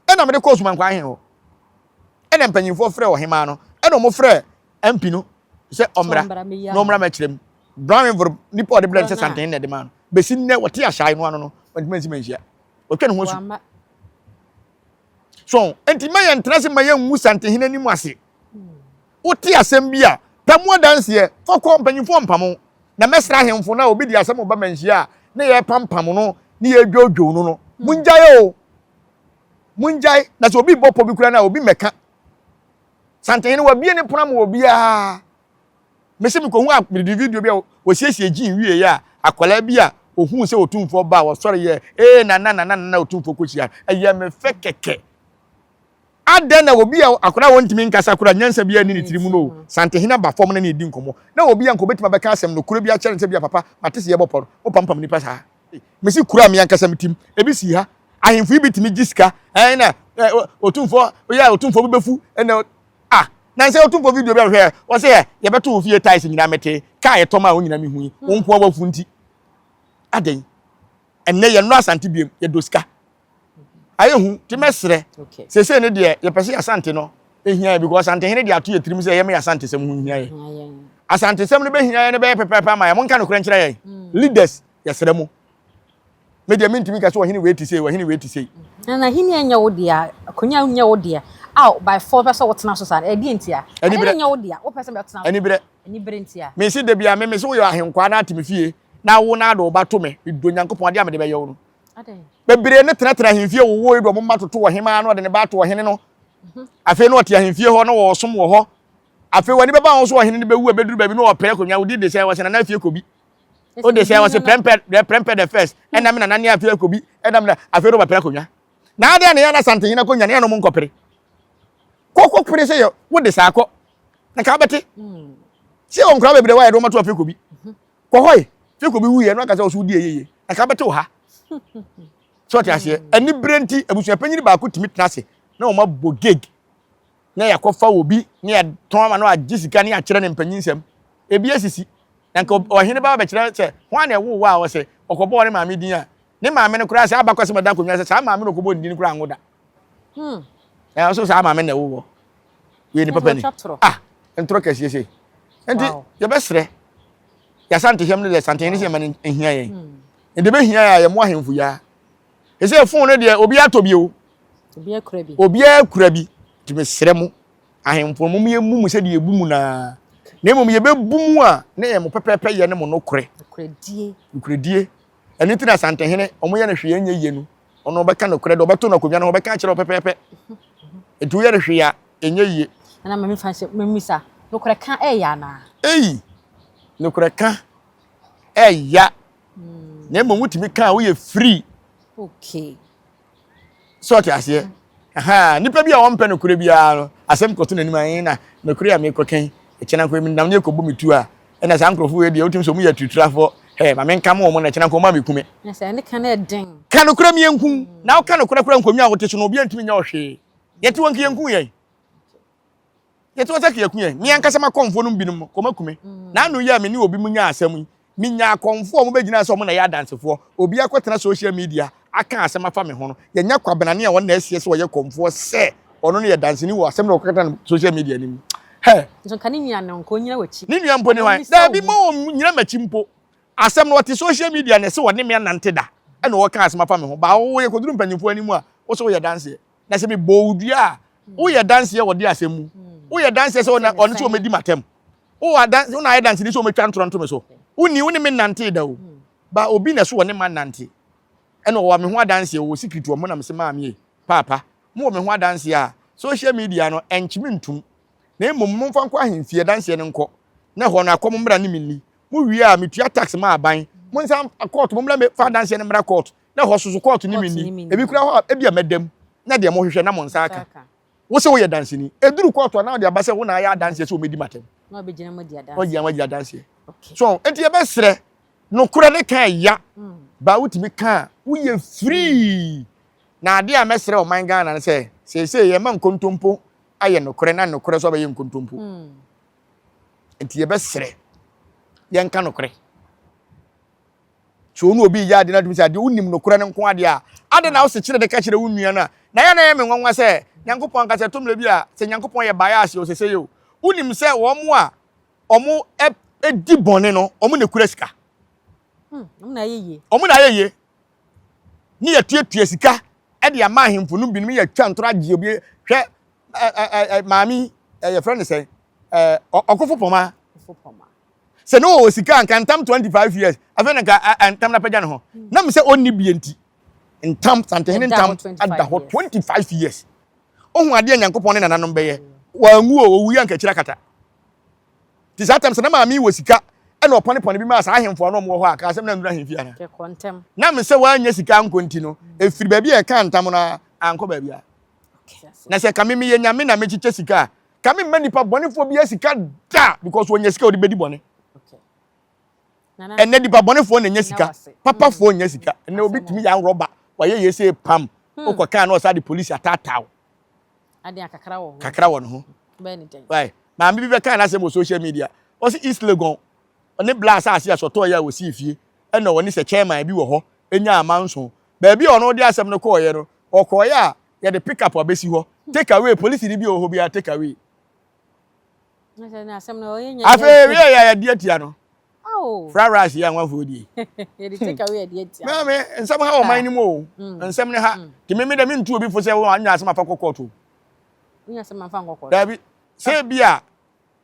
Ɛna mede kɔɔ Sumankwa ahene hɔ. Ɛna mpanyinfoɔ frɛ ɔhemaa no, ɛna wɔn frɛ MP no sɛ ɔmmra na ɔmmra mɛkyerɛ mu. Brown envelope nipa ɔde brɛ no sɛ Santehene na ɛde maa no. Bɛsi nnɛ wɔte ahyɛe no ano no, wɔntumi ansi manhyia. Wɔtwa ne ho asu. So nti ma yɛntena ase ma yɛngu Santehene anim ase. Wote asɛm bi a, pɛ mu adanseɛ, fa kɔ mpanyinfoɔ mpamo. Na mɛsrɛ ahemfo no a obi de asɛm ba manhyia a na yɛrepampam no ne yɛredwoodwoo no no, mongyae o. Mongyae. Na sɛ obi bɔ pɔ bi koraa no a, obi mmɛka. Santehene wabue ne pono ama obiara. Mese mekɔhu a mede video bi a wɔsiesie gyin wieeɛ a akwadaa bi a ohuu sɛ otumfoɔ ba a wɔsɔre yɛ ee nana nana nana otumfoɔ kɔhyia ɛyɛ me fɛ kɛkɛ. Adɛn na obi a akwadaa a wɔntumi nkasa koraa nyansa biara nni ne tirim no Santehene aba fam na ne di nkɔmmɔ na obi a nka obɛtumi abɛka asɛm nokorɛ bi akyerɛ no sɛ bi a papa mate sɛ yɛbɔ pɔ no wopampam nipa saa. Mese kuro a me ankasa metim ebi si ha ahemfo yi bi tumi gye sika ɛn na otumfoɔ oyɛ otumfoɔ bi bɛfu ɛna ah na nsɛ otumfoɔ video bi a hwɛ wɔsɛ yɛ yɛbɛto wo fie tiles nyinaa mete kaa yɛtɔ ma wo nyinaa mehu yi wo nko wafu nti adɛn ɛnnɛ yɛnnɔ asante biem yɛdɔ sika ayɛ hu nti mɛsrɛ sese ne deɛ yɛpɛ sɛ asante no ehia yɛ because asante hene de ato yɛ tirim sɛ yɛmɛ yɛ asante sɛm ho hia yɛ asante sɛm no bɛhia yɛ no bɛyɛ pɛpɛɛpɛ ama yɛ monka nokorɛ nkyerɛ yɛn leaders yɛsrɛ mo me deɛ mentumi nka sɛ ɔhene wei te sei ɔhene wei te sei. Na n'ahenni nyɛ wo dea, akonnwa nyɛ wo dea a by force wopɛ sɛ wotena so saa no, ɛdeɛn ntia? Ade no nyɛ wo dea, wopɛ sɛ bɛtena so. Aniberɛ. Aniberɛ ntia. Mese da biara me mese woyɛ ahenkwaa na ate me fie na wo na ade wo ba to me, medɔ Nyankopɔn adeɛ a mede bɛyɛ wo no. Bebree ne tenatena ahemfie wowɔ yi de wɔn mma toto ɔhemaa na ɔde ne ba ato ɔhene no. Afei na ɔte ahemfie hɔ na wɔsom wɔ hɔ. Afei w'ani bɛba wɔn so ɔhene no bɛwu a bɛduru baabi na ɔpere akonnwa wodi de sɛ wɔsɛ nana afie kɔ bi. O de sɛ wɔsɛ prɛmpɛ dɛ prɛmpɛ the first ɛna me nana ne afie kɔ bi ɛna me na afei na ɔbɛpere akonnwa. Na adeɛ na yɛn na santehene akonnwa na yɛn na ɔmo nkɔpere. Kɔkɔ pere sɛ yɛ wo de saa kɔ na ka wobɛte. Sɛ wɔn nkora bebree wɔ yɛde wɔn ato afie kɔ bi. Kɔ hɔ yi afie kɔ bi wuyɛ na aka sɛ ɔso wodi yɛ na ka wobɛte wɔ ha. So ɔte aseɛ anibere nti abusuapanyin baako tumi tena ase na wɔn abɔ gig. na yɛakɔfa obi na yɛatɔn ama no agye sika ne yɛakyerɛ no mpanyinsɛm. Ebi asisi. Na nka ɔhene ba bɛkyerɛ sɛ hwan na ɛwoo wo a ɔsɛ ɔkɔbɔɔ ne maame din a, ne maame no koraa sɛ abakɔsɛm ɛda akonnwa sɛ saa maame na ɔkɔbɔɔ ne din koraa anwo da. Hmm. Na ɔso saa maame na ɛwoo wɔ. Yɛ nipa pani. Ah, ntorɔ kɛseɛ sei. Nti yɛbɛsrɛ yɛasante hɛm no deɛ santehene sɛ yɛma no nhia yɛn. Hmm. Nti bɛhia yɛ a yɛmmoa ahemfo yi ara. Ɛsɛ fon no deɛ obiara tɔ bi o. Obiara kura bi. Nti mesrɛ mo, ahemfo no, mom yɛmmu mo sɛdeɛ yɛbu mu naa. Na mmom yɛbɛbu mu a, na yɛ mo pɛpɛɛpɛ yɛ ne mo nokorɛ. Nokorɛdie. Nokorɛdie. Ɛno nti na Asantehene, wɔn yɛ no hwee ɛnyɛ yie no, ɔno ɔbɛka nokorɛ deɛ ɔbɛto no akonnwa no ho, ɔbɛka akyerɛ wo pɛpɛɛpɛ. Nti woyɛ no hwee a, ɛnyɛ yie. Nana ma memfa nhyɛ, memmisa, nokorɛ ka ɛyɛ anaa? Ei! Nokorɛ ka ɛya. Na mmom wotumi ka a woyɛ free. Okay. Sɛ ɔte aseɛ. Aha, nipa bi a ɔmpɛ nokorɛ biara no, asɛm kɔto n'anim a, na nokorɛ a mekɔka yi, ɛkyɛna nko menam ne ɛkɔbɔ me tu a, ɛna saa nkurɔfoɔ wei deɛ wotumi sɛ ɔmo yɛ atuturafoɔ, hɛ, ma menka mo wɔn na ɛkyɛna nko ɔmo a meku me. Na sɛ ɛne ka no ɛden. Ka nokorɛ mi yɛnku, na woka nokorɛ koraa nkonnwa a wote so no, obiara ntumi nyɛ ɔhwee. Yɛte wɔn nka yɛnku yɛn. Yɛte wɔn sɛ yɛku yɛn. Me ankasa m'akɔmfoɔ no mu binom, kɔm aku me. Na ano yi a me ne obi mu nyaa asɛm yi, menya akɔmfoɔ a wɔbɛgyinaa sɛ wɔn na ɛyɛ adansefoɔ. Obi akɔtena social media aka asɛm afa me ho no, yɛnya kwabenane a wɔn na ɛseɛ sɛ ɔyɛ kɔmfoɔ sɛ ɔno no yɛ danseni wɔ asɛm na ɔkɔkata no social media no mu. Hɛ! Nso nka ne nua no, nka ɔnyina w'akyi. Ne nua mpo ne hwan? Daabi, ma ɔnnyina m'akyi mpo. Asɛm no, ɔte social media na ɛsɛ ɔne me anante da ɛna ɔka asɛm afa me ho. Baa wo yɛkɔduru mpanyimfoɔ anim a, wo sɛ woyɛ danseɛ. Na sɛ mebɔ wo dua a, woyɛ danseɛ wɔ de asɛm mu. Woyɛ danseɛ sɛ ɔne sɛ ɔmɛdi m'atɛm. Wowɔ adanse, wo na ayɛ danseni sɛ ɔmɛtwa ntorɔ nto me so. Wonni, wo ne me nnantee da o. Ba obi na ɛso ɔne ma nnante. Ɛna ɔwɔ me ho adanseɛ, ɔwɔ secret wɔ mo na mese maame e, paapa, mowɔ me ho adanseɛ a, social media no, ɛnkye me ntom. Na mmom momfa nkɔ ahemfie, adanseɛ no nkɔ. Na ɛhɔ no akɔm mmra ne me nni. Mowie a, metua tax ma aban. Monsan court, mommra mfa adanseɛ no mmra court. Na ɛhɔ so so court ne me nni. Ebi koraa hɔ a, ebia mɛda mu. Na deɛ mohwehwɛ na mo nsa aka. Wo sɛ woyɛ danseni. Ɛduru kɔɔto a na wode aba sɛ wo na ayɛ adanseɛ sɛ wɔmɛdi m'atɛm. Na wabɛgyina mu adi adanseɛ. Wagyina mu adi adanseɛ. So enti yɛbɛsrɛ, nokorɛ ne ka ɛya. Ba wotumi ka a, woyɛ free. Na adeɛ a mɛsrɛ ɔman Ghana no sɛ, seesei yɛma nkontompo ayɛ nokorɛ na nokorɛ nso abɛyɛ nkontompo. Nti yɛbɛsrɛ yɛnka nokorɛ. Sɛ wo ne obi reyɛ ade na atumi sɛ adeɛ wonim nokorɛ no nko adeɛ a, adɛn na wosekyerɛ de ka kyerɛ wo nua no a? Na ɛyɛ na ɛyɛ me nwanwa sɛ Nyankopɔn ankasa ɛtɔ mmerɛ bi a sɛ Nyankopɔn yɛ bias o sɛsɛi o, wonim sɛ wɔn a wɔn di bɔne no wɔn na ekura sika. Hmm, wɔn na ayɛ yie. Wɔn na ayɛ yie. Ne yɛtuatua sika de ama ahemfo no binom yɛtwa ntorɔ agye obi hwɛ ɛ ɛ ɛ maame yɛfrɛ no sɛn ɛ ɔkofo pɔma. Sɛ ne ɔwɔ sika nka ntam 25 years afei na nka ntam na apagya ne ho. Hmm. Na me sɛ ɔnni bie nti ntam santehene ntam ada hɔ 25 years. Ohun adeɛ Nyankopɔn ne nananom bɛyɛ. Wanwu o, owuiɛ anka akyiri akata. Nti saa tam sɛ na maame yi wɔ sika ɛna ɔpɔnepɔne bi maa saa ahemfo a na wɔwɔ hɔ a, ka asɛm no annuru ahemfie anaa? Na me sɛ wannya sika ankɔ nti no, ɛfiri baabi a ɛkaa ntam no ara ankɔ baabi a. Na sɛ ka me meyɛ nyame na mekyekyɛ sika a, ka me mma nipa bɔnefoɔ biara sika da because wɔnya sika a wɔde bɛdi bɔne. Ɛnɛ nipa bɔnefoɔ na ɛnya sika, papafoɔ nnya sika. Ɛnɛ obi tumi yɛ rɔba, wayɛ yɛ sei pam, wokɔ kaa na ɔsa de polisi ataataa wo. Adeɛ kakra wɔ ho. Kakra wɔ ne ho. Bɛyɛ ne dɛn? Why? Maame bi bɛkaa n'asɛm wɔ social media. Ɔsi East Legon, ɔne bla asase a sɔtɔɔ yɛ a wɔsii fie, ɛna ɔne sɛ chairman bi wɔ hɔ, ɛnya amanso. Baabi a ɔno de asɛm no kɔɔyɛ no, ɔkɔɔyɛ a yɛde pick up abɛsi hɔ. Take away, polisini bi a ɔwɔ hɔ biara take away. Afei wie yɛ yɛde atia no. Fried rice yɛ anwanfoɔ die. Maame, nsɛm ha wɔ man no mu o. Hmm. Nsɛm ne ha. Hmm. Nti meme dɛ mentu obi fo sɛ woanya asɛm afa kɔ kɔɔto. Daabi. Sɛ bi a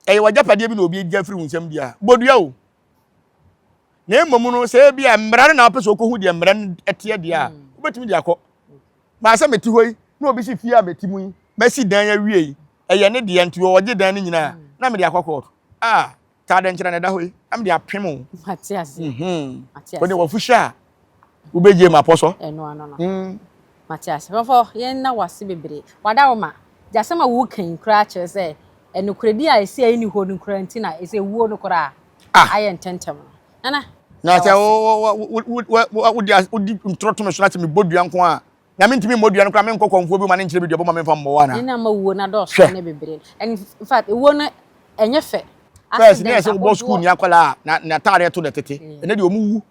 ɛyɛ w'agyapadeɛ bi na obi agya firi wo nsɛm di a, bɔdua o. Na mmom no, sɛ bi a mmara no na wopɛ sɛ wokɔhu deɛ mmara no ɛteɛ deɛ a, hmm. wobɛtumi de akɔ. Maa sɛ mete hɔ yi, na obi si fie a mete mu yi, masi dan awie yi, ɛyɛ ne deɛ nti ɔgye dan no nyinaa, na mede akɔ kɔɔto. Ah, taa dɛ nkyerɛ na ɛda hɔ yi, na mede apem o. Mate aseɛ. Mhm. Mate aseɛ. Wode wafu hyɛ a, wobɛgye ma pɔ so. Ɛno ano no. Mm. Mate aseɛ. Fɔfɔ, yɛn na wase bebree. Wada wo ma. Gya asɛm a woka yi koraa kyerɛ sɛ ɛnokorɛdi a ɛsi a ɛnni hɔ no koraa nti na ɛsɛ wuo no koraa ah. ayɛ ntɛntɛm no. Nana. Na sɛ wodi ntorɔ to me so na sɛ mebɔ dua nko a, na mentumi mmɔ dua no koraa menkɔ kɔmfoɔ bi ma ne nkyerɛ me duabɔ ma memfa mmɔ wo anaa? Ne na ma wuo no adɔɔso ne bebree. And in fact, ewuo no ɛnyɛ fɛ. First, ne yɛ sɛ wobɔ sukuu ni akwadaa a na n'ataadeɛ to na tete. Ɛnɛ deɛ ɔmo wu.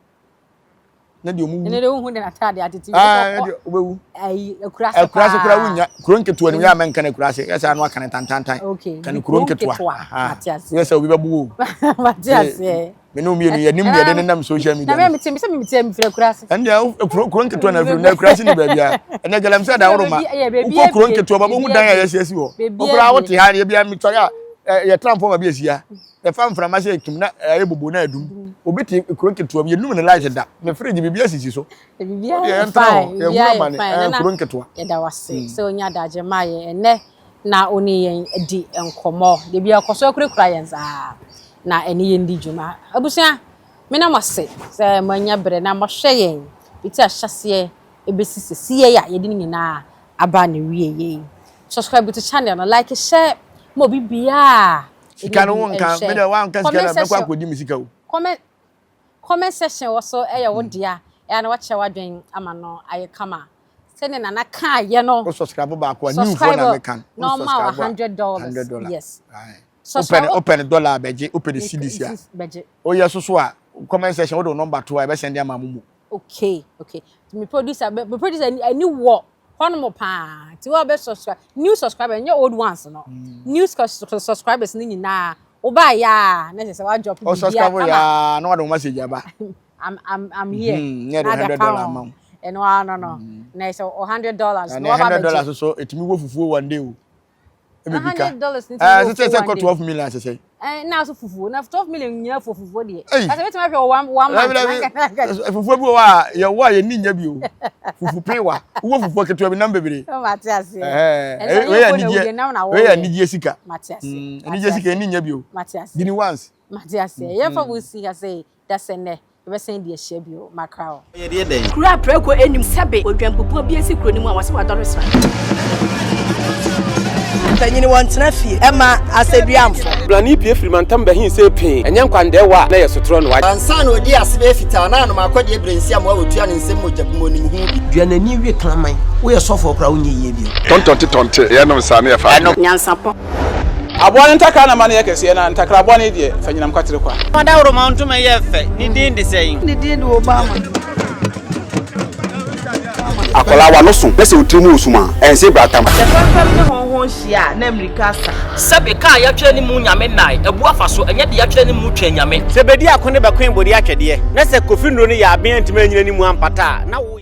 Ne deɛ ɔmo wu. Ɛnɛ deɛ wohu de n'ataadeɛ atete. Ah, ɛnɛ deɛ wobɛwu. Ayi, akuraase paa. Akuraase koraa wonya. Kuro nketewa no yɛ a mɛnka no akuraase. Yɛ sɛ ano aka no tantantan. Okay. Ka no kuro nketewa. Mate aseɛ. Yɛ sɛ obi bɛbo wo. Mate aseɛ. Me ne wo mmienu yɛnim deɛ ɛde nenam social media. Na me mete sɛ me mete mfiri akuraase. Ɛnde kuro kuro nketewa na afiri na akuraase ni baabi a. Ɛnɛ galamsey da woroma. Wokɔ kuro nketewa ba bɛhu dan a yɛasi asi hɔ. Wokora wote ha yɛ bia metɔre a yɛtra mfɔm a bi asia. Yɛfa mframa sɛ etum na ɛyɛ bobo na adum. Obi te kuro nketewa mu yɛnum ne light da. Ne fridge biribi asisi so. Biribiara yɛ fine. Biribiara yɛ fine. Nana, kuro nketewa. Yɛda wase sɛ onya adagye maa yɛn ɛnɛ na one yɛn di nkɔmmɔ. Da biara ɔkɔ so akurakura yɛn saa na ɛne yɛn di dwuma. Abusua, mena mo ase sɛ moanya berɛ na moahwɛ yɛn fiti ahyɛseɛ ɛbɛsi sɛsiɛ a yɛde ne nyinaa aba ne wieɛ yi. Subscribe to channel no, like, share ma obi biara Sika no wo nka, me deɛ wanka sika no mɛkɔ akɔdi me sika o. Comment comment section wɔ so ɛyɛ wo dea, ɛyɛ na wakyerɛ w'adwen ama no ayɛ kama. Sɛdeɛ Nana kaayɛ no. Wo subscribe baako a, new foɔ na meka no. Na ɔma wo $100. $100. Yes. Wopɛ wopɛ no dollar bɛgye, wopɛ no cedis a. Bɛgye. Woyɛ so so a, comment section wode wo number to a, yɛbɛ send ama mo mu. Okay, okay. Me producer, me producer ani wɔ hɔnom paa. Nti wo a bɛ subscribe, new subscriber, ɛnyɛ old ones no. Mm. New subscribers no nyinaa, wo ba ya na kyerɛ sɛ wa drop biribi a kama. ya na wade wo message aba. I'm I'm I'm here. Mm, na $100 ama wo. Ɛno ara no no. Mm. Na ɛsɛ $100 na waba bɛgye. $100 so ɛtumi wɔ fufuo one day o. Ebi ka. $100 ne ti sɛ sɛ kɔ 12 million sɛ sɛ. Eh, na so fufuo na 12 million nyina fo fufuo deɛ. Kasa betumi ahwɛ one one month. Fufuo bi wɔ hɔ a yɛ wɔ a yɛ ni nya bi o. Fufu pe wa. Wowɔ fufuo ketewa bi nam bebree. Mate ase. Eh, wei yɛ anigye. Wei yɛ anigye sika. Mate ase. Anigye sika ni nya bi o. Mate ase. Dini once. Mate ase. Yɛmfa wo si ha sɛ da sɛ nnɛ yɛbɛsan di ahyia bio makra o. Yɛdeɛ dɛn? Kuro a prako nnim sɛbe odwanbubuo bi asi kuro no mu a wɔse wadɔre sra. Mpanyini wɔntena fie ɛma asɛduamfo. Blani pie firi mantam bɛhin sɛ pee ɛnyɛ nkwandɛɛwa a na yɛ sotorɔ no wagye. Ansa na ɔdii ase bɛyɛ fitaa na anom akɔdeɛ berɛ nsi amoa wɔtua ne nsam mogya bi mu ɔnim ho bi. Dua n'ani we kraman. Woyɛ sɔfoɔ koraa wonyɛ yie bio. Tɔntɔnte tɔnte yɛnom saa ne yɛfa adwene. Nyansapɔ. Aboa no ntakra na ma no yɛ kɛseɛ, na ntakra bɔne deɛ, fa nyinam kwatere kwa. Ɔdawuroma ntoma yɛ fɛ, ne din de sɛn? Ne din de Obama. Akwadaa w'ano so na sɛ wo tiri mu wɔ sum a, ɛnse bratam. Sɛ fɛmfɛm ne hɔnhɔn hyia a, na mmirika asa. Sɛbe kaa yɛatwerɛ ne mu Nyame nnae, abu afa so, ɛnyɛ deɛ yɛatwerɛ ne mu Twɛn Nyame. Sɛ bedi ako ne bɛkoe bode atwɛdeɛ, na sɛ Kofi nnuro no yɛ aben antumi anyina ne mu ampata a, na wo.